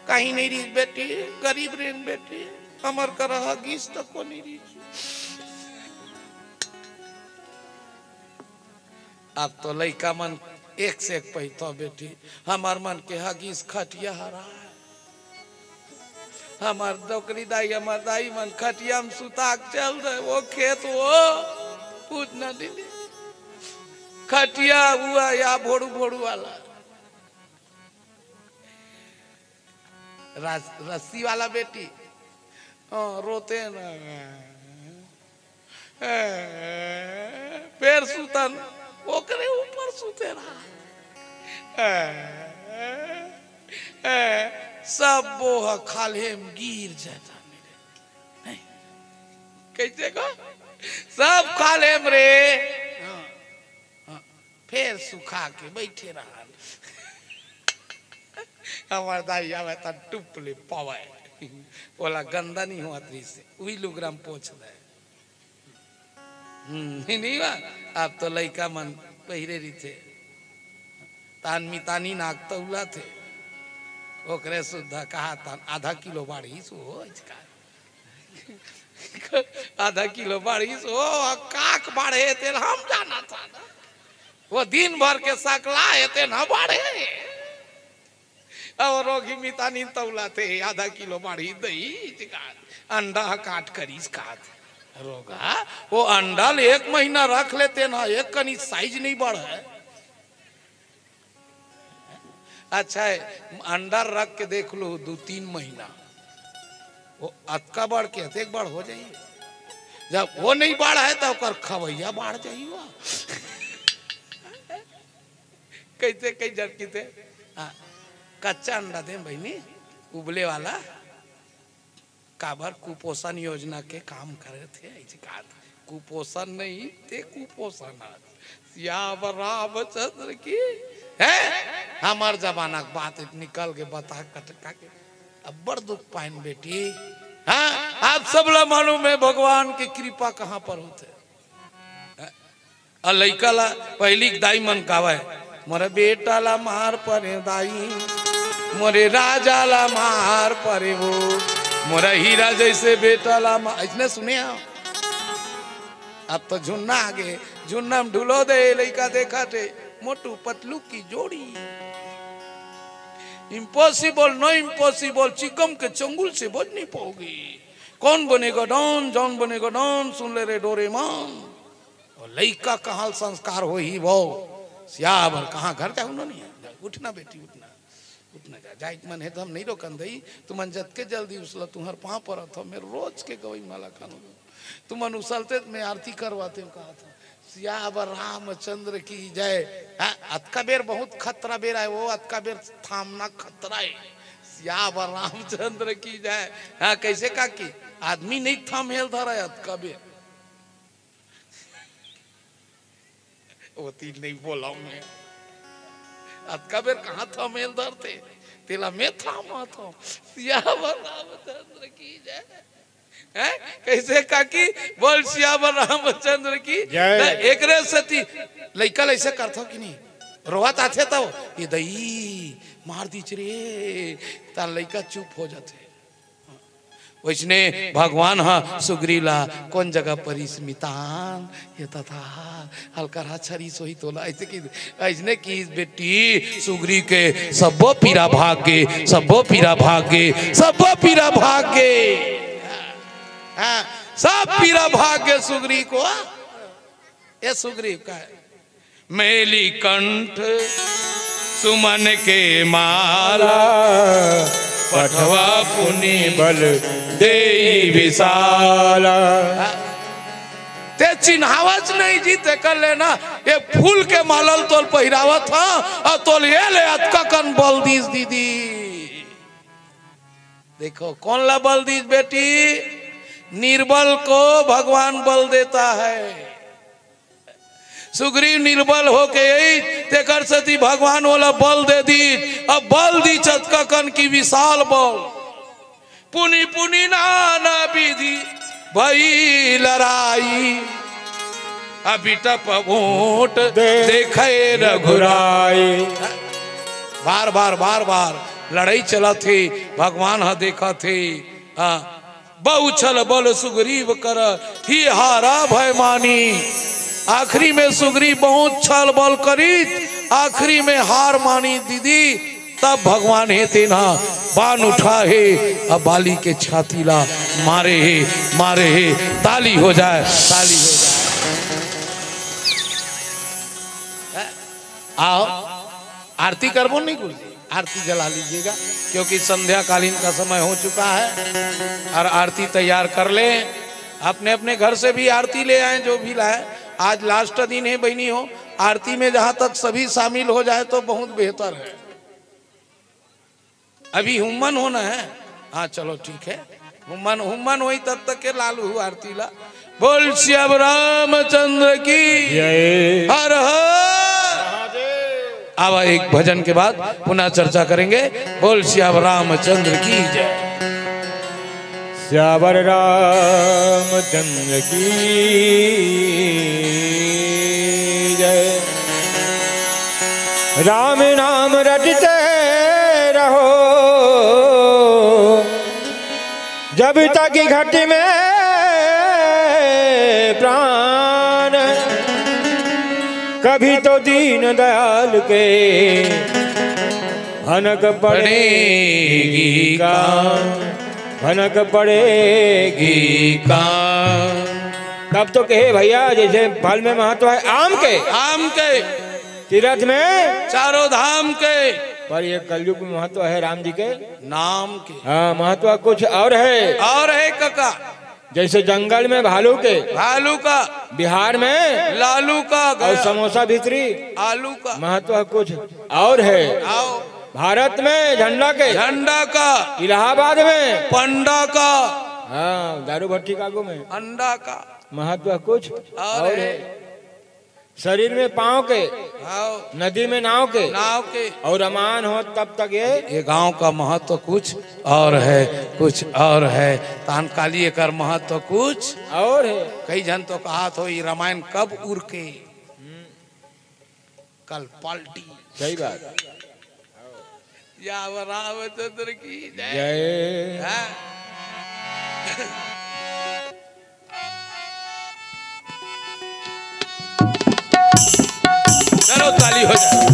कहीं नहीं रही बेटी, गरीब रेन बेटी। हमर करा हगीस तको नहीं रही। अब तो लइका मन एक से एक पहिथो बेटी, हमर मन के हगीस खटिया हरा। हमर डोकरी दाई, हमर दाई मन खटिया में सुता के चल दे, वो खेत वो पूछ ना दीदी। खटिया हुआ या भोड़ू भोड़ू वाला। रस-, रस्सी वाला बेटी, हाँ, रोते ना। ए, फेर सुतन, ओकरे ऊपर सुते रहा। ए, ए, सब बोह खाल्हे में गिर जाता मेरे। नहीं, कैसे को? सब खाल्हे में रे। हाँ। हाँ, फेर सुखा के बैठे रहन। हमर दाई आवे त टुप ले पावे। ओला गंदा नहीं होत रहिसे, उही लुगरा में पोछ दे। हम्म, नहीं बा? अब तो लइका मन पहिरे रहिथे। तान मितानी नाक तौला थे। ओकरे सुद्धा कहा तान आधा किलो बाढ़ी सो हो इसका। आधा किलो बाढ़ी सो, काक बाढ़े तेल हम जाना था ना। वो दिन भर के सकला है तेल ना बाढ़े। और रोगी मितानी तौला थे आधा किलो बाढ़ी दही चिकान। अंडा ह काट करीस कात। रोगा, वो अंडा ल एक महीना रख लेते ना, एक कनी साइज नहीं बढ़े। अच्छा है, अंडा रख के देख लो, दो तीन महीना, वो अतका बढ़ के अतेक बढ़ हो जाई। जब वो नहीं बढ़ है, तो ओकर खवैया बढ़ जाई। वो कैसे, कई जन किथे, हाँ, कच्चा अंडा दे बहिनी, उबले वाला। काबर कुपोषण योजना के काम करे थे, ऐसे कहा था। कुपोषण नहीं, ते कुपोषण आज। सियावर रामचंद्र की, है? हमार जमाना के बात निकल के बता कटका के। अब्बड़ दुख पाइन बेटी। हाँ, आप सब ला मालूम है भगवान की कृपा कहाँ पर होथे। अउ लइका ला पहिली के दाई मन कावय, "मोरे बेटा ला मार परे दाई, मोरे राजा ला मार परे वो, मोरा हीरा जैसे बेटा ला मार।" अइसने सुने हव। अब तो झुन्ना आगे, झुन्ना में ढुलो दे, लइका देखत हे, मोटू पतलू की जोड़ी। Impossible, no impossible, चिकम के चंगुल से बच नहीं पाओगे। कौन बनेगा डॉन, जॉन बनेगा डॉन, सुन ले रे डोरेमोन। वो लइका कहाँ संस्कार होही वो? सियावर कहाँ घर जाहू नो नहीं है। उठना बेटी, उठना। उठना जा, जाए के मन है तो हम नहीं रोकन दई। तुमन जतके जल्दी उसला तुहर पाँव परत हो, मैं रोज के गवई माला खानू। तुमन उसलते तो मैं आरती करवाते हूँ कहा था। सियावर रामचंद्र की जय। हाँ, अतका बेर बहुत खतरा बेर है वो, अतका बेर थामना खतरा है। सियावर रामचंद्र की जय। हाँ, कैसे काकी? आदमी नहीं थामेल धरा है अतका बेर। वो तीन नहीं बोला मैं। अतका बेर कहाँ थामेल धरते? तेला मैं थामा था। सियावर रामचंद्र की जय। हैं? कैसे काकी? बोल सियावर रामचंद्र की। जय। त एकरे सेती लइका ल ऐसे करथव कि नहीं? रोवत आथे तब, "ए दई, मार दीच रे," त लइका चुप हो जाथे। वैसने भगवान ह सुग्रीव ला कोन जगह परिस मितान, ये तथा हल्का छरी सोही तोला, ऐसे कि, ऐसने कि बेटी सुग्रीव के सब्बो पीरा भाग गे, सब्बो पीरा भाग गे, सब्बो पीरा भाग गे। हाँ, सब पीरा भाग गे सुग्रीव को। ये सुग्रीव का है। मैली कंठ सुमन के माला, पठवा पुनि बल देई विशाला। ते चिन्हावच नहीं जी, तेकर ले ना ये फूल के माला ल तोल पहिरावत ह, अउ तोल ये ले अतका कन बल दीस दीदी। देखो, कोन ला बल दीस बेटी? निर्बल को भगवान बल देता है। सुग्रीव निर्बल होके अइस, तेकर सेती भगवान ओला बल दे दीस। अब बल दीस अतका कन कि विशाल बल। पुनि पुनि नाना विधि भई लड़ाई, अबिटप ओट दे-, देखे रघुराई। बार बार, बार बार लड़ाई चलत हे, भगवान ह देखत हे। हाँ, बहु छल बल सुग्रीव कर, ही हारा भय मानी। आखिरी में सुग्रीव बहुत छल बल करिस, आखिरी में हार मानी दीदी। तब भगवान हे तेन ह बाण उठाए हे, अब बाली के छाती ला मारे हे, मारे हे। ताली हो जाए, ताली हो जाए। आओ, आरती करबो नहीं गुरुजी, आरती जला लीजिएगा, क्योंकि संध्याकालीन का समय हो चुका है और आरती तैयार कर ले। अपने अपने घर से भी आरती ले आए, जो भी लाए। आज लास्ट दिन है बहनी हो, आरती में जहाँ तक सभी शामिल हो जाए तो बहुत बेहतर है। अभी हुम्मन होना है। हाँ, चलो ठीक है, हुम्मन, हुम्मन होई तब तक के लालू हूँ आरती ला। बोल सियावर रामचंद्र की जय। हर हर। अब एक भजन के बाद पुनः चर्चा करेंगे। बोल सियावर रामचंद्र की जय। सियावर रामचंद्र की जय। राम नाम रटते रहो जब तक घट में प्राण, कभी तो दीन दयाल के भनक पड़ेगी का, भनक पड़ेगी का। तब तो कहे भैया, जैसे फल में महत्व है आम के, आम के, तीरथ में चारों धाम के। पर ये कलयुग में महत्व है राम जी के नाम के। हाँ, महत्व कुछ और है। और है काका। जैसे जंगल में भालू के, भालू का। बिहार में लालू का। और समोसा भीतरी आलू का। महत्व कुछ और है। आओ। भारत में झंडा के, झंडा का। इलाहाबाद में पंडा का। हाँ, दारू भट्टी का आगू में अंडा का। महत्व कुछ और और है। है। शरीर में पाँव के, आओ। नदी में नाव के, नाव के। और रामायण हो तब तक ये। ये गांव का महत्व कुछ और है, कुछ और है। तान काली एकर महत्व कुछ और है। कई झन तो कहत हो, "ये रामायण कब उरके?" कल पाल्टी। सही बात। या रामचंद्र की जय। जय। हाँ। चलो, ताली हो जाए।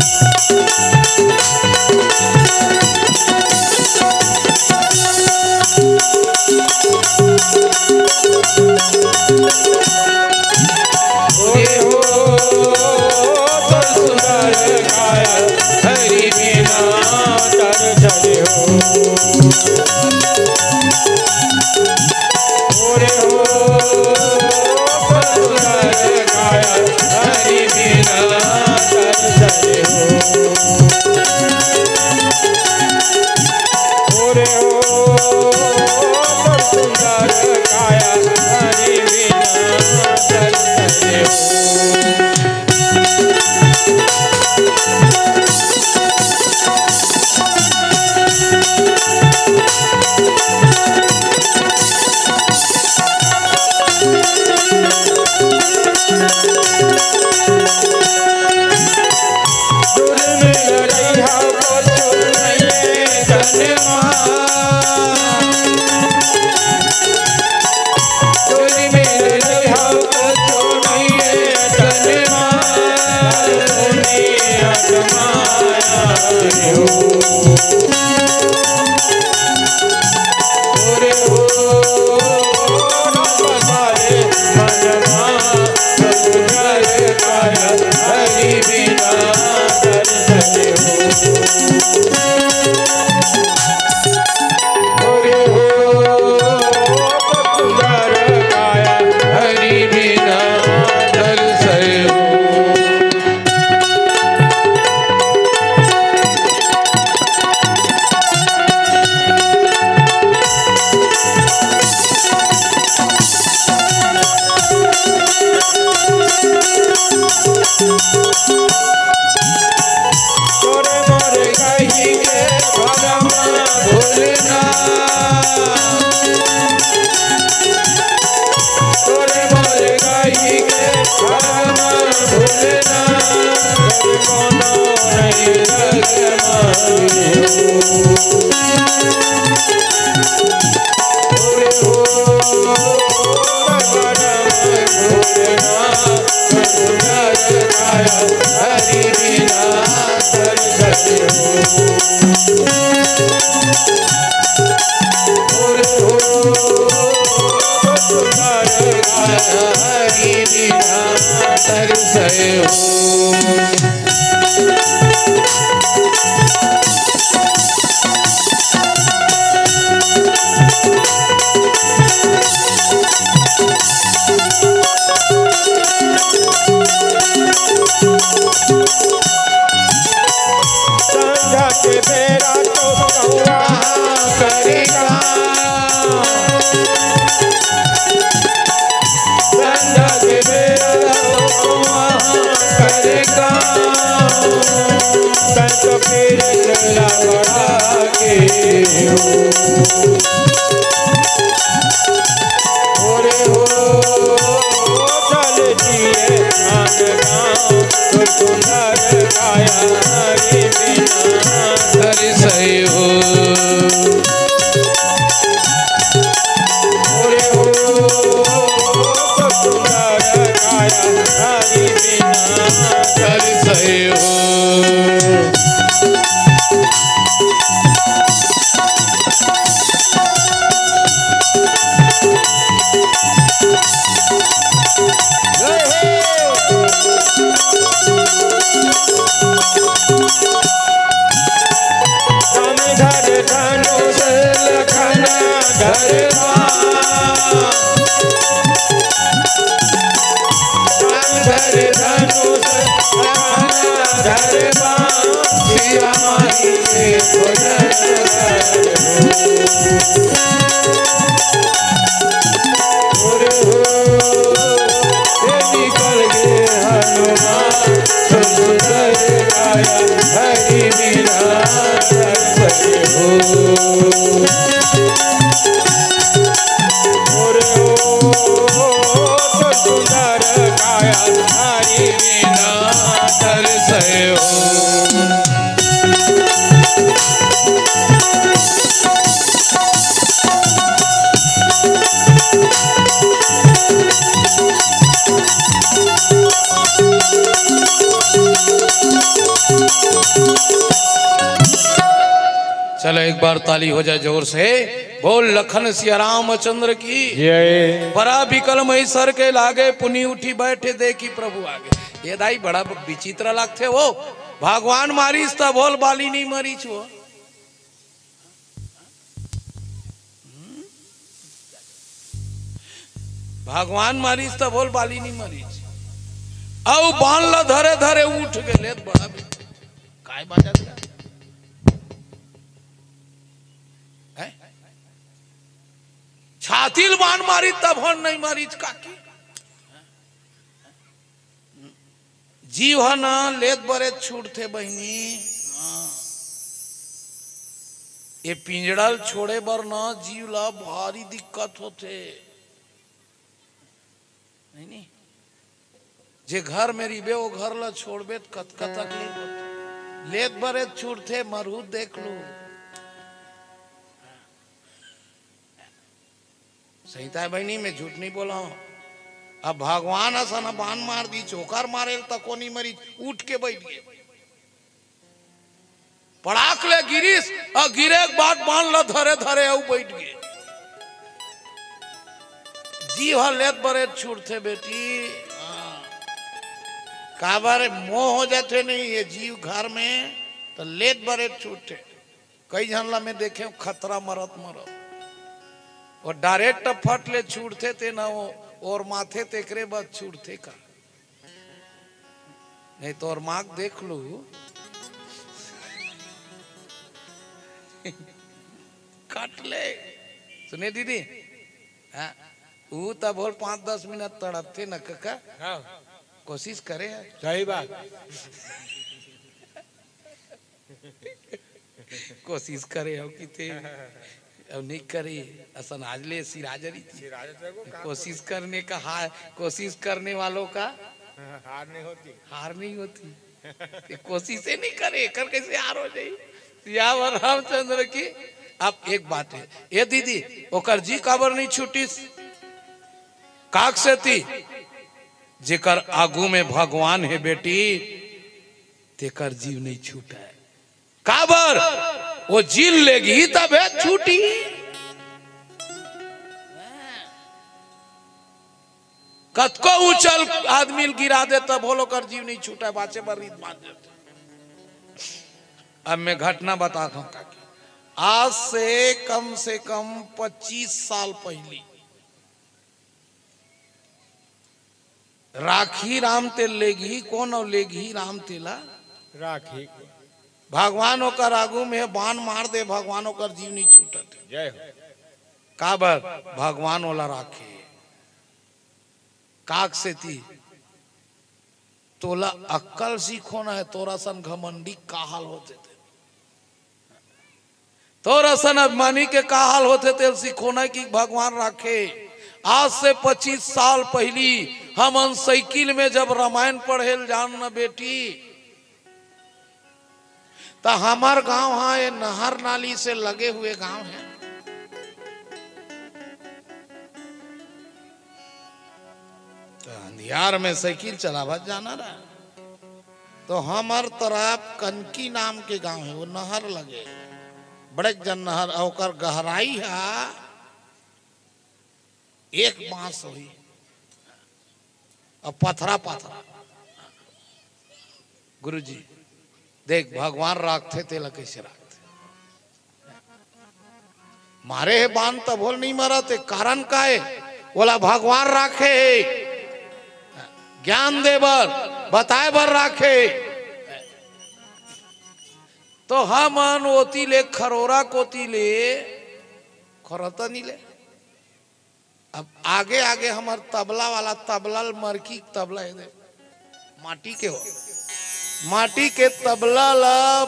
संझा के बेरा तो कौआ करेगा। संझा के बेरा तो कौआ करेगा। तन तो पीर चला बड़ा के हो। ओरे हो, चल जिए आन गाँव, तो सुंदर काया हरि बिना। हरि सही हो। ओरे हो, तो सुंदर काया हरि बिना। हरि सही हो। राम धर धनुष लखन धर बाण। राम धर धनुष लखन धर बाण। सिया माई के भजन कर। निकल गे हनुमान, सुंदर काया हरि बिना। हो। सुंदर काया हरि बिना। हो। चलो, एक बार ताली हो जाए जोर से। बोल लखन सिया रामचंद्र की। जय। परा बिकल मई सर के लागे, पुनि उठी बैठे देखी प्रभु आगे। ये दाई बड़ा विचित्र लगथे हो। भगवान मारिस त भोल बाली नहीं मरिच हो। भगवान मारिस त भोल बाली नहीं मरिच। अउ बाण ल धरे धरे उठ गे, लेत बड़ा बे-, काय बाजा दिया? हैं? छाती ल बाण मारिस तब हन नहीं मारिच काकी। जीव ह ना लेत बरेत छूटथे बहिनी। हाँ। ये पिंजड़ा ल छोड़े बर ना जीव ला भारी दिक्कत होथे। नहीं, नहीं। जे घर में रहिबे, वो घर ला छोड़बे त कतका तकलीफ होथे। लेत बरेत छूटथे, मरहू देख लो। सही ताय बहिनी, मैं झूठ नहीं बोला हूँ। अब भगवान असन बाण मार दी, चोकर मारे तको नहीं मरी, उठ के बैठ गे। पड़ाक ले गिरिस, अउ गिरे के बाद बाण ल धरे धरे अउ बैठ गे। जीव ह लेत बरेत छूटथे बेटी। हाँ। काबर मोह हो जाथे नहीं ये जीव घर में, त लेत बरेत छूटथे। कई झन ला मैं देखे हूँ खतरा मरत मरत। वो direct फट ले छूटथे ते ना वो, ओरमाथे तेकरे बाद छूटथे का। नहीं तो ओरमाके देख लू। कट ले। सुने दीदी, हाँ, ऊ तब होल पाँच दस मिनट तड़पथे न कका। हाँ। कोशिश करे है। सही बात। कोशिश करे हो कि ते, अब नहीं करे, असन आज ले सिराज रही थी। सिराज तो को काम कोशिश करने का हार, कोशिश करने वालों का हार नहीं होती। हार नहीं होती। ये कोशिशें नहीं करे, कर कैसे हार हो जाई? सियावर रामचंद्र की। अब एक बात है, ये दीदी, ओकर जी काबर नहीं छूटिस? काक सेती, जेकर आगू में भगवान है बेटी, तेकर जीव नहीं छूटे। काबर? वो जीव लेगही तभे छूटी। कतको ऊंचल आदमी ल गिरा दे, तभो ले ओकर जीव नहीं छूटे, बांचे बर रीत बांध देथे। अब मैं घटना बतात हूं काकी, आज से कम से कम पच्चीस साल पहिली राखही राम तेला लेगही, कोन अउ लेगही राम तेला? राखही। भगवान ओकर आगू में बाण मार दे, भगवान ओकर जीव नहीं छूटत। जय हो। काबर? भगवान ओला राखे। काक सेती तोला अक्कल सीखोना है, तोर असन घमंडी का हाल होथे ते। तोर असन अभिमानी के का हाल होथे, तेला सीखोना कि भगवान राखे। आज से पच्चीस साल पहिली हमन साइकिल में जब रामायण पढ़े ल जान न बेटी, त हमर गांव हा ये नहर नाली से लगे हुए गांव है। त अंधियार में साइकिल चलावत जाना रहा। तो हमर तरफ कनकी नाम के गांव है, वो नहर लगे, बड़े जन नहर, अउ ओकर गहराई हा एक बांस होही, अउ पथरा पथरा। गुरुजी, देख, भगवान राखथे, तेला कइसे राखथे? मारे हे बाण तभो ले नहीं मरत हे, कारण का हे? ओला भगवान राखे हे, ज्ञान दे बर, बताए बर राखे हे। तो हमन ओती ले खरोरा कोती ले खरोता नहीं ले। अब आगे आगे हमर तबला वाला, तबला ल मरकी तबला हे दे, माटी के हो, माटी के तबला ला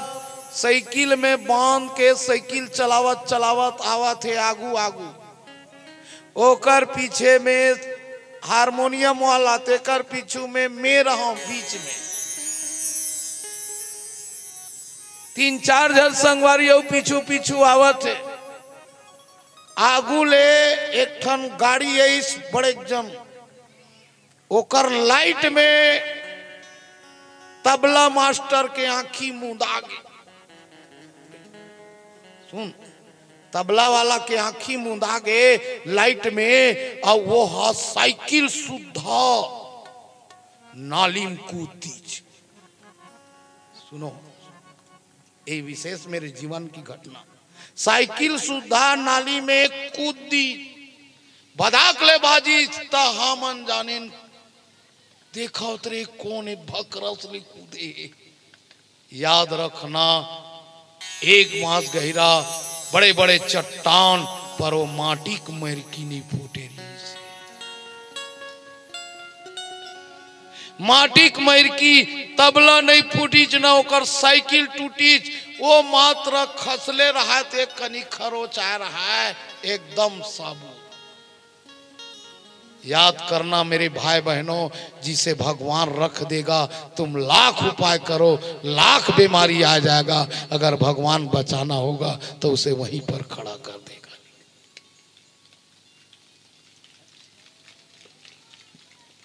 साइकिल में बांध के साइकिल चलावत चलावत आवत हे आगू आगू। ओकर पीछे में हारमोनियम वाला, तेकर पीछू में मैं रहूं बीच में, तीन चार झन संगवारी अउ पीछू पीछू आवत हे। आगू ले एक ठन गाड़ी आइस, बड़े जन, ओकर लाइट में तबला मास्टर के आंखी मुंदा गे। सुन, तबला वाला के आंखी मुंदा गे लाइट में, अउ वो हा साइकिल सुद्धा नाली में कूद दीस। सुनो, ये विशेष मेरे जीवन की घटना। साइकिल सुद्धा नाली में कूद दीस, बदाक ले बाजिस, त हमन जानेन, देखा उतरे कोन ए भकरस ले कूदे। याद रखना, एक बांस गहिरा, बड़े बड़े चट्टान, पर वो माटी के मरकी नहीं फूटे रहिस। माटी के मरकी तबला नहीं फूटिस, न ओकर साइकिल टूटिस, वो मात्र खसले रहा थे, कनी खरोच आए रहा है, एकदम साबुत। याद करना मेरे भाई बहनों, जिसे भगवान रख देगा, तुम लाख उपाय करो, लाख बीमारी आ जाएगा, अगर भगवान बचाना होगा तो उसे वहीं पर खड़ा कर देगा।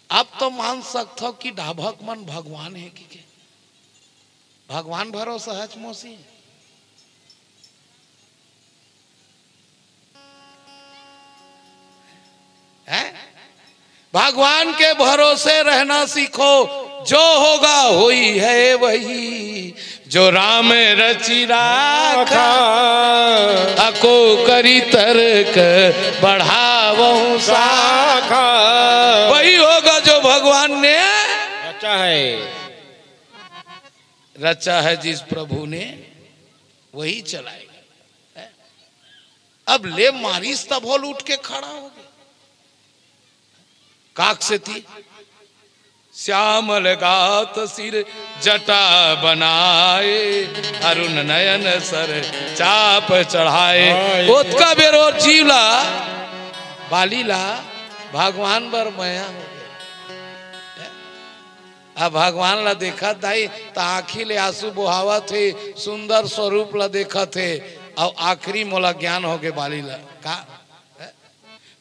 आप तो मान सकते हो कि डाभक मन भगवान है कि के? भगवान भरोसा हच मोसी है। भगवान के भरोसे रहना सीखो, जो होगा होई है वही, जो राम रचि राखा, अको करी तर्क बढ़ावहु शाखा। वही होगा जो भगवान ने रचा है, रचा है जिस प्रभु ने, वही चलाएगा। अब ले मारिस तभो ले उठ के खड़ा हो गे। काक सेती श्यामल गात सिर जटा बनाए, अरुण नयन सर चाप चढ़ाए। ओतका बेर ओ जीव ला, बाली ला भगवान बर मया हो गे। अब भगवान ला देखत दाई, त आँखी ले आंसू बोहावत हे, सुंदर स्वरूप ला देखत हे, अउ आखिरी मोला ज्ञान हो गे बाली ला। का?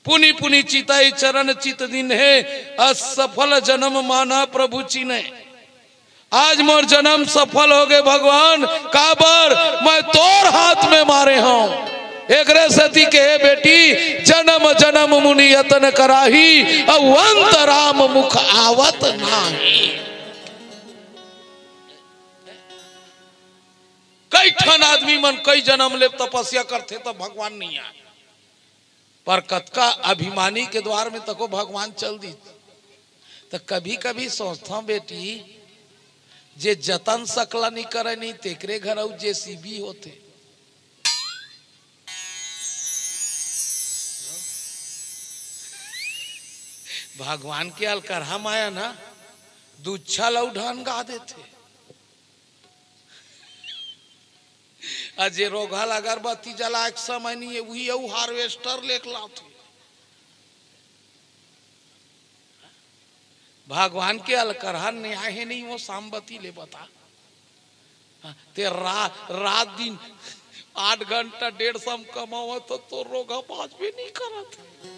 पुनि पुनि चितई चरण चित दीन्हे, असफल जनम माना प्रभु चिन्हे। आज मोर जनम सफल हो गे भगवान, काबर मैं तोर हाथ में मारे हंव। एकरे सेती के, हे बेटी, जन्म जन्म मुनि यतन कराही, अउ अंत राम मुख आवत नाही। कई ठन आदमी मन कई जन्म ले तपस्या करथे, त भगवान नहीं आय। पर कतका अभिमानी के द्वार में तको भगवान चल दी। त कभी कभी सोचथंव बेटी, जे जतन सकला नहीं करे नहीं, तेकरे घर अउ जेसीबी होथे। भगवान के अलकरहा माया ना, दुच्छा लऊ ढान गा देथे। अ जे रोगहा ल अगरबत्ती जलाए के समय नहीं हे, उही अउ हार्वेस्टर लेके लाथे। भगवान के अलकरहा न्याय हे नहीं, वो सामबती ले बता। हाँ, ते रा-, रात दिन आठ घंटा डेढ़ सौ में कमावत हो, तो रोगहा बाँचबे नहीं करत हे।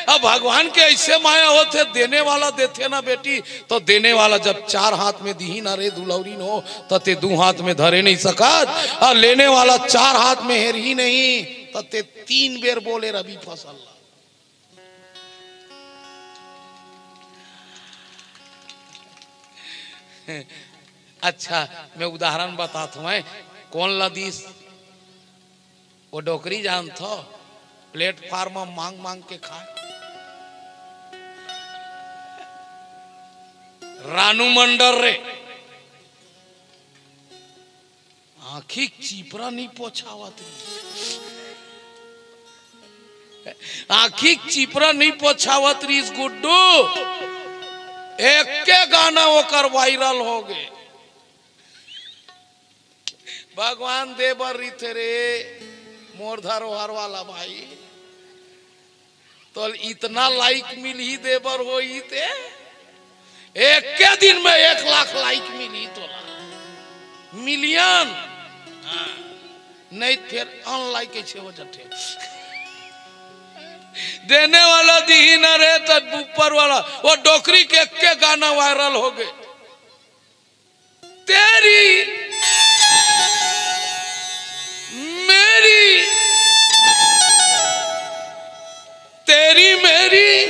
अब भगवान के ऐसे माया होथे, देने वाला देथे ना बेटी, तो देने वाला जब चार हाथ में दिही ना रे दुलौरी नो, त ते दू हाथ में धरे नहीं सकत, अउ लेने वाला चार हाथ में हेरही नहीं, त ते तीन बेर बोले रबी फसल ला। अच्छा, मैं उदाहरण बताथंव, कोन ला दिस? वो डोकरी जानथो, प्लेटफार्म म मांग मांग के खाए। रानू मंडल रे, आँखी के चिपरा नहीं पोछावत रहिस। आँखी के चिपरा नहीं पोछावत रहिस गुड्डू, एके गाना ओकर वायरल हो गे। भगवान दे बर रहिथे रे मोर धरोहर वाला भाई, तो इतना लाइक मिलही दे बर होही ते, एके दिन में एक लाख लाइक मिलही तोला, मिलियन। हाँ। नहीं त फेर अनलाइक कैसे हो जाथे? देने वाला दिही ना रे, तब ऊपर वाला। वो डोकरी के एके गाना वायरल हो गे। तेरी मेरी, तेरी मेरी,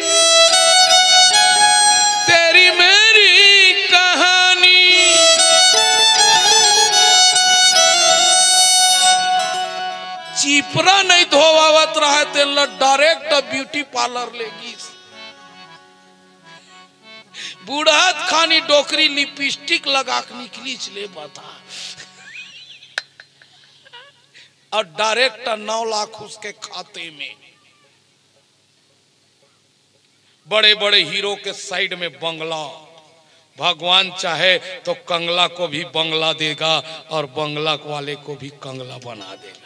तेरी मेरी कहानी। चिपरा नहीं धोवावत रहा, तेन ला डायरेक्ट ब्यूटी पार्लर ले गिस। बुढ़त खानी डोकरी लिपस्टिक लगा के निकलिस ले बता, अउ डायरेक्ट नौ लाख उसके खाते में। बड़े बड़े हीरो के साइड में बंगला। भगवान चाहे तो कंगला को भी बंगला देगा और बंगला वाले को भी कंगला बना देगा।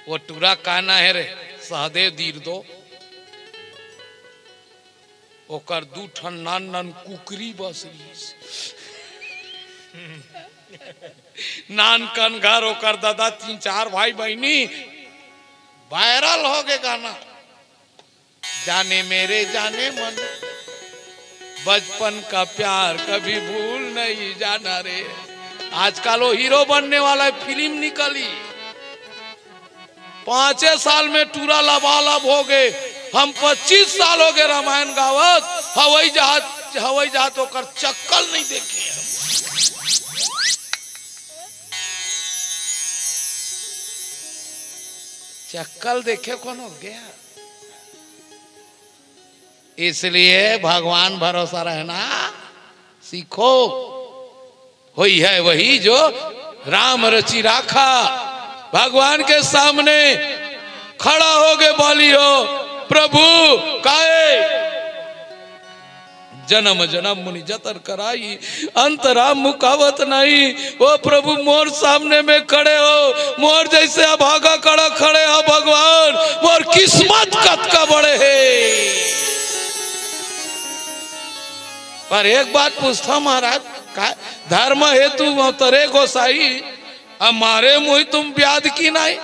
वो टूरा का ना हे रे, सहदेव दीर दो, ओकर दू ठन नान नान कुकरी बस रहिस। नान कन घर, ओकर दादा, तीन चार भाई बहिनी, वायरल हो गे गाना। जाने मेरे जाने मन, बचपन का प्यार कभी भूल नहीं जाना रे। आजकल वो हीरो बनने वाला है, फिल्म निकली, पांचे साल में टूरा लबालब हो गे। हम पच्चीस साल हो गे रामायण गावत, हवाई जहाज, हवाई जहाज ओकर चक्कल नहीं देखे। चक्कल देखे कौन हो गया? इसलिए भगवान भरोसा रहना सीखो। होई है वही जो राम रचि राखा। भगवान के सामने खड़ा हो गे बोली हो, प्रभु, काहे जन्म जन्म मुनि जतन कराई, अंत राम मुखावत नहीं। ओ प्रभु, मोर सामने में खड़े हो, मोर जैसे अभागा कड़ा खड़े हो भगवान, मोर किस्मत कतका बड़े हे। पर एक बात पूछता महाराज, का धर्म हेतु अवतरे गोसाई, अब मारे मुही तुम ब्याध की नहीं,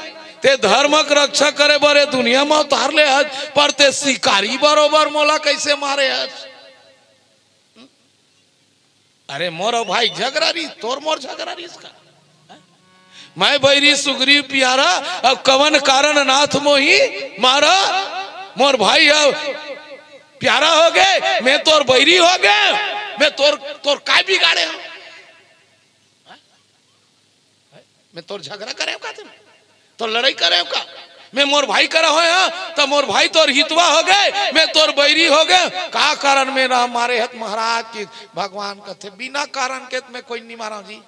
ते धर्म के रक्षा करे बर ए दुनिया में अवतार ले हस, पर ते शिकारी बरोबर मोला कैसे मारे हस? अरे मोर अउ भाई झगरा रहिस, तोर मोर झगरा रहिस का? मैं बैरी सुग्रीव प्यारा, अब कवन कारण नाथ मोहि मारा? मोर भाई अब प्यारा होगे, मैं तोर बैरी होगे, मैं तोर, तोर काय बिगाड़े हंव? मैं तोर झगरा करे हंव का? तोर लड़ई करे हंव का? मैं मोर भाई करा होय हंव, त मोर भाई तोर हितवा होगे, मैं तोर बैरी होगे। का कारण में राम मारे हत महाराज की? भगवान कथे, बिना कारण के त मैं कोई नहीं मारा जी।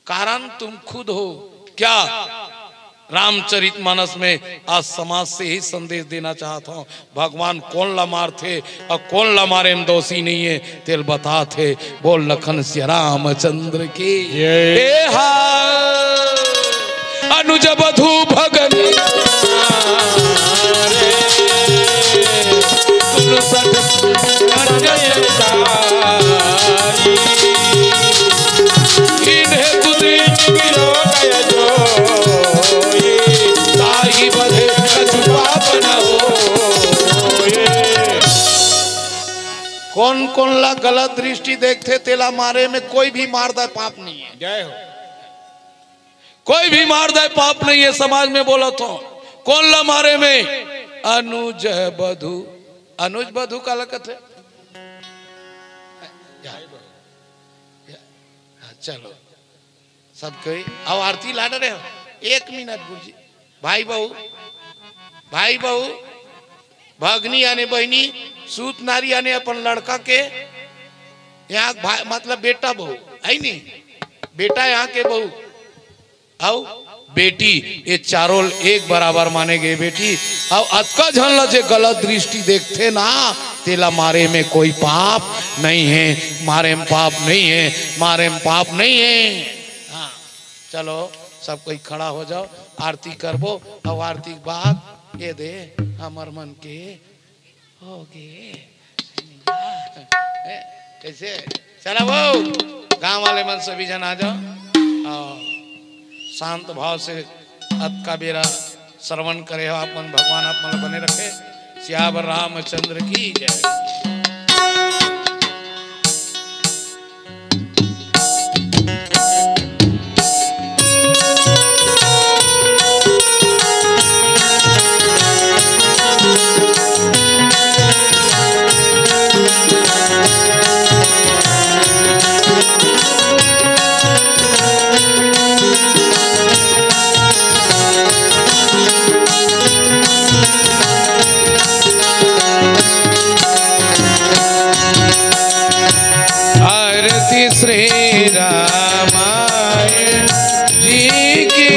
कारण तुम खुद हो। क्या? रामचरितमानस में आज समाज से ही संदेश देना चाहत हंव। भगवान कोन ला मारथे अउ कोन ला मारे में दोषी नहीं हे, तेला बताथे। बोल लखन सिया रामचंद्र की। जय। ए हा। अनुज बधु भगनी। इन्हें कुदृष्ट विलोकय जोई, ताहि बधे कछु पाप न होई। कोन कोन ला गलत दृष्टि देखथे, तेला मारे में कोई भी मार दे पाप नहीं हे। जय हो। कोई भी मार दे पाप नहीं हे। समाज में बोलत हंव, कोन ला मारे में? अनुज बधु। अनुज बधु काला कथे? या, या, हाँ, चलो, सब कोई अब आरती ला डरे हो। एक मिनट गुरुजी, भाई बहू, भाई बहू, भगनी याने बहिनी, सूत नारी याने अपन लड़का के यहाँ भाई, मतलब बेटा बहू, है नी? बेटा यहाँ के बहू, अउ बेटी, ये चारों एक बराबर माने गे बेटी। अउ अतका झन ला जे गलत दृष्टि देखथे ना, तेला मारे में कोई पाप नहीं हे, मारे में पाप नहीं हे, मारे में पाप नहीं हे। हाँ, चलो सब कोई खड़ा हो जाओ, आरती करबो। अउ आरती के बाद ये दे हमर मन के होगे। ए, कैसे? चला वो, गांव वाले मन सभी झन आ जाओ। अउ शांत भाव से अतका बेरा श्रवण करे हो आप मन, भगवान आप मन बने रखे। सियावर रामचंद्र की जय। आरती श्री रामायण जी की।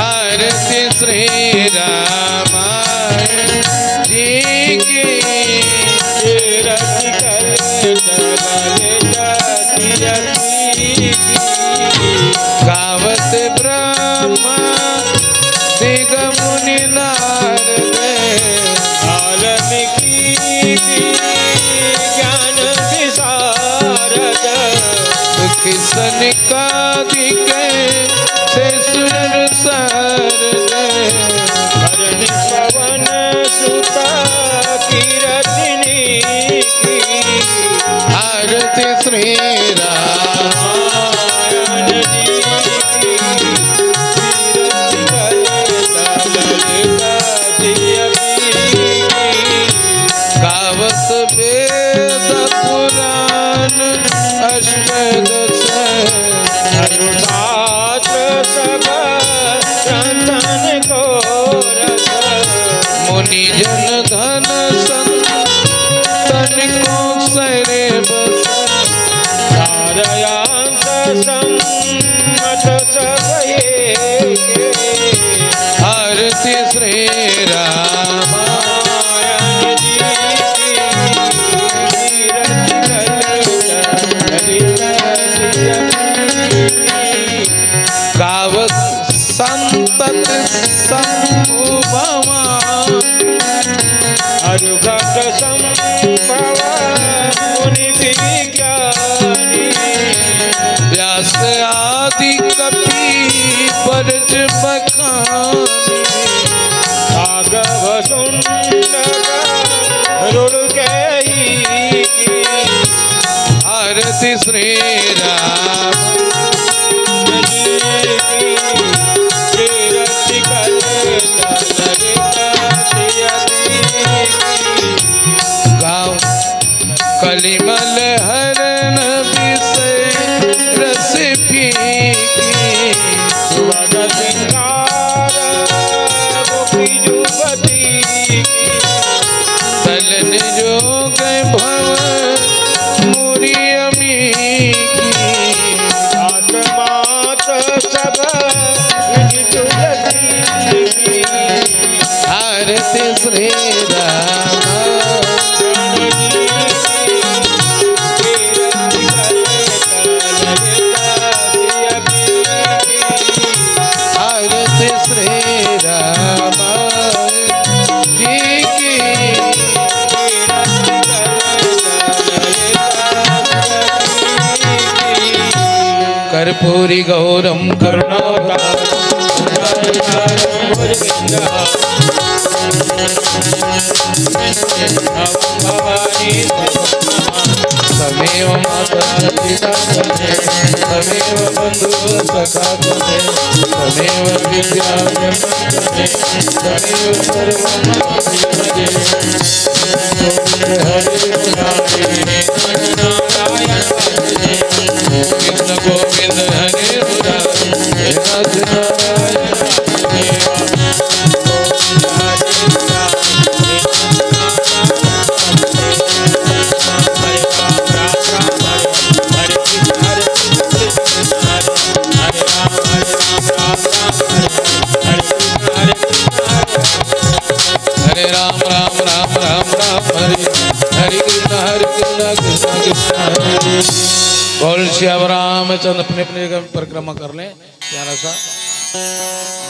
आरती श्री रामायण जी की। गावत ब्रह्मा दिग मुनि नारद। वाल्मीकि ज्ञान विशारद। दुख सनकादिक से सुर सरद। धरणी पवन सुत कीरति नीकी। आरती श्री रामायण जी की। गावत वेद पुराण अष्टदश। अनुशास्त्र सब रतन को रस। मुनि जन धन संतन को सरे बस। सारयांश सम्मत सब एक। आरती श्री रामायण जी की। गावत संतत शंभु भवा। अरुगत संभव मुनि विज्ञानी। व्यास आदि कपि बरज बखानी। श्री राम। गाओ। कलिमल हरण विषय रस पी की। सुभग श्रृंगार गोपी युवती की। तलन जोग भव मुरि अमी की। जात मात सब निज तुलसी की। आरती श्री राम। आरती श्री राम जी की। कर्पूरी गौरम करुणावतारम। तमेव माता पिता तमे, तमेव बंधु सखा तमे, तमेव विद्या तमे, तमेव सर्वम हरे मुरारे। कृष्ण गोविंद हरे मुरारे। हरे राम, राम, राम, राम, राम, हरे हरे, कृष्ण हरे कृष्ण, कृष्ण कृष्ण हरे हरे। बोल श्री रामचंद्र। अपने अपने जगह में परिक्रमा कर लें। प्यारा सा।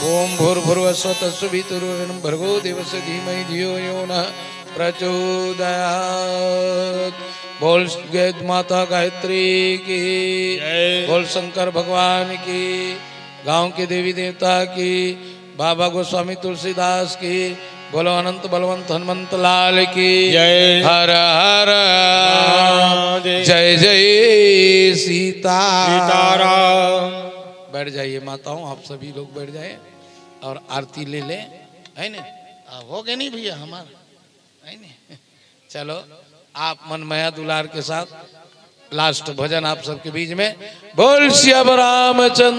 ओम भूर्भुवस्सुवस्तु सवितुर्वरेण्यं भर्गो देवस्य धीमहि धियो यो नः प्रचोदयात्। बोल वेद माता गायत्री की। जय। बोल शंकर भगवान की। गांव के देवी देवता की। बाबा गोस्वामी तुलसीदास की। बोलो अनंत बलवंत हनुमंत लाल की। जय। हर हर महादेव। जय जय सीता। सीताराम। बैठ जाइए माताओं, आप सभी लोग बैठ जाए और आरती ले लें, है ना? आ, हो गए नहीं भैया हमारा, है ना? चलो, आप मन मया दुलार के साथ लास्ट भजन आप सबके बीच में। बोल सियावर रामचंद्र।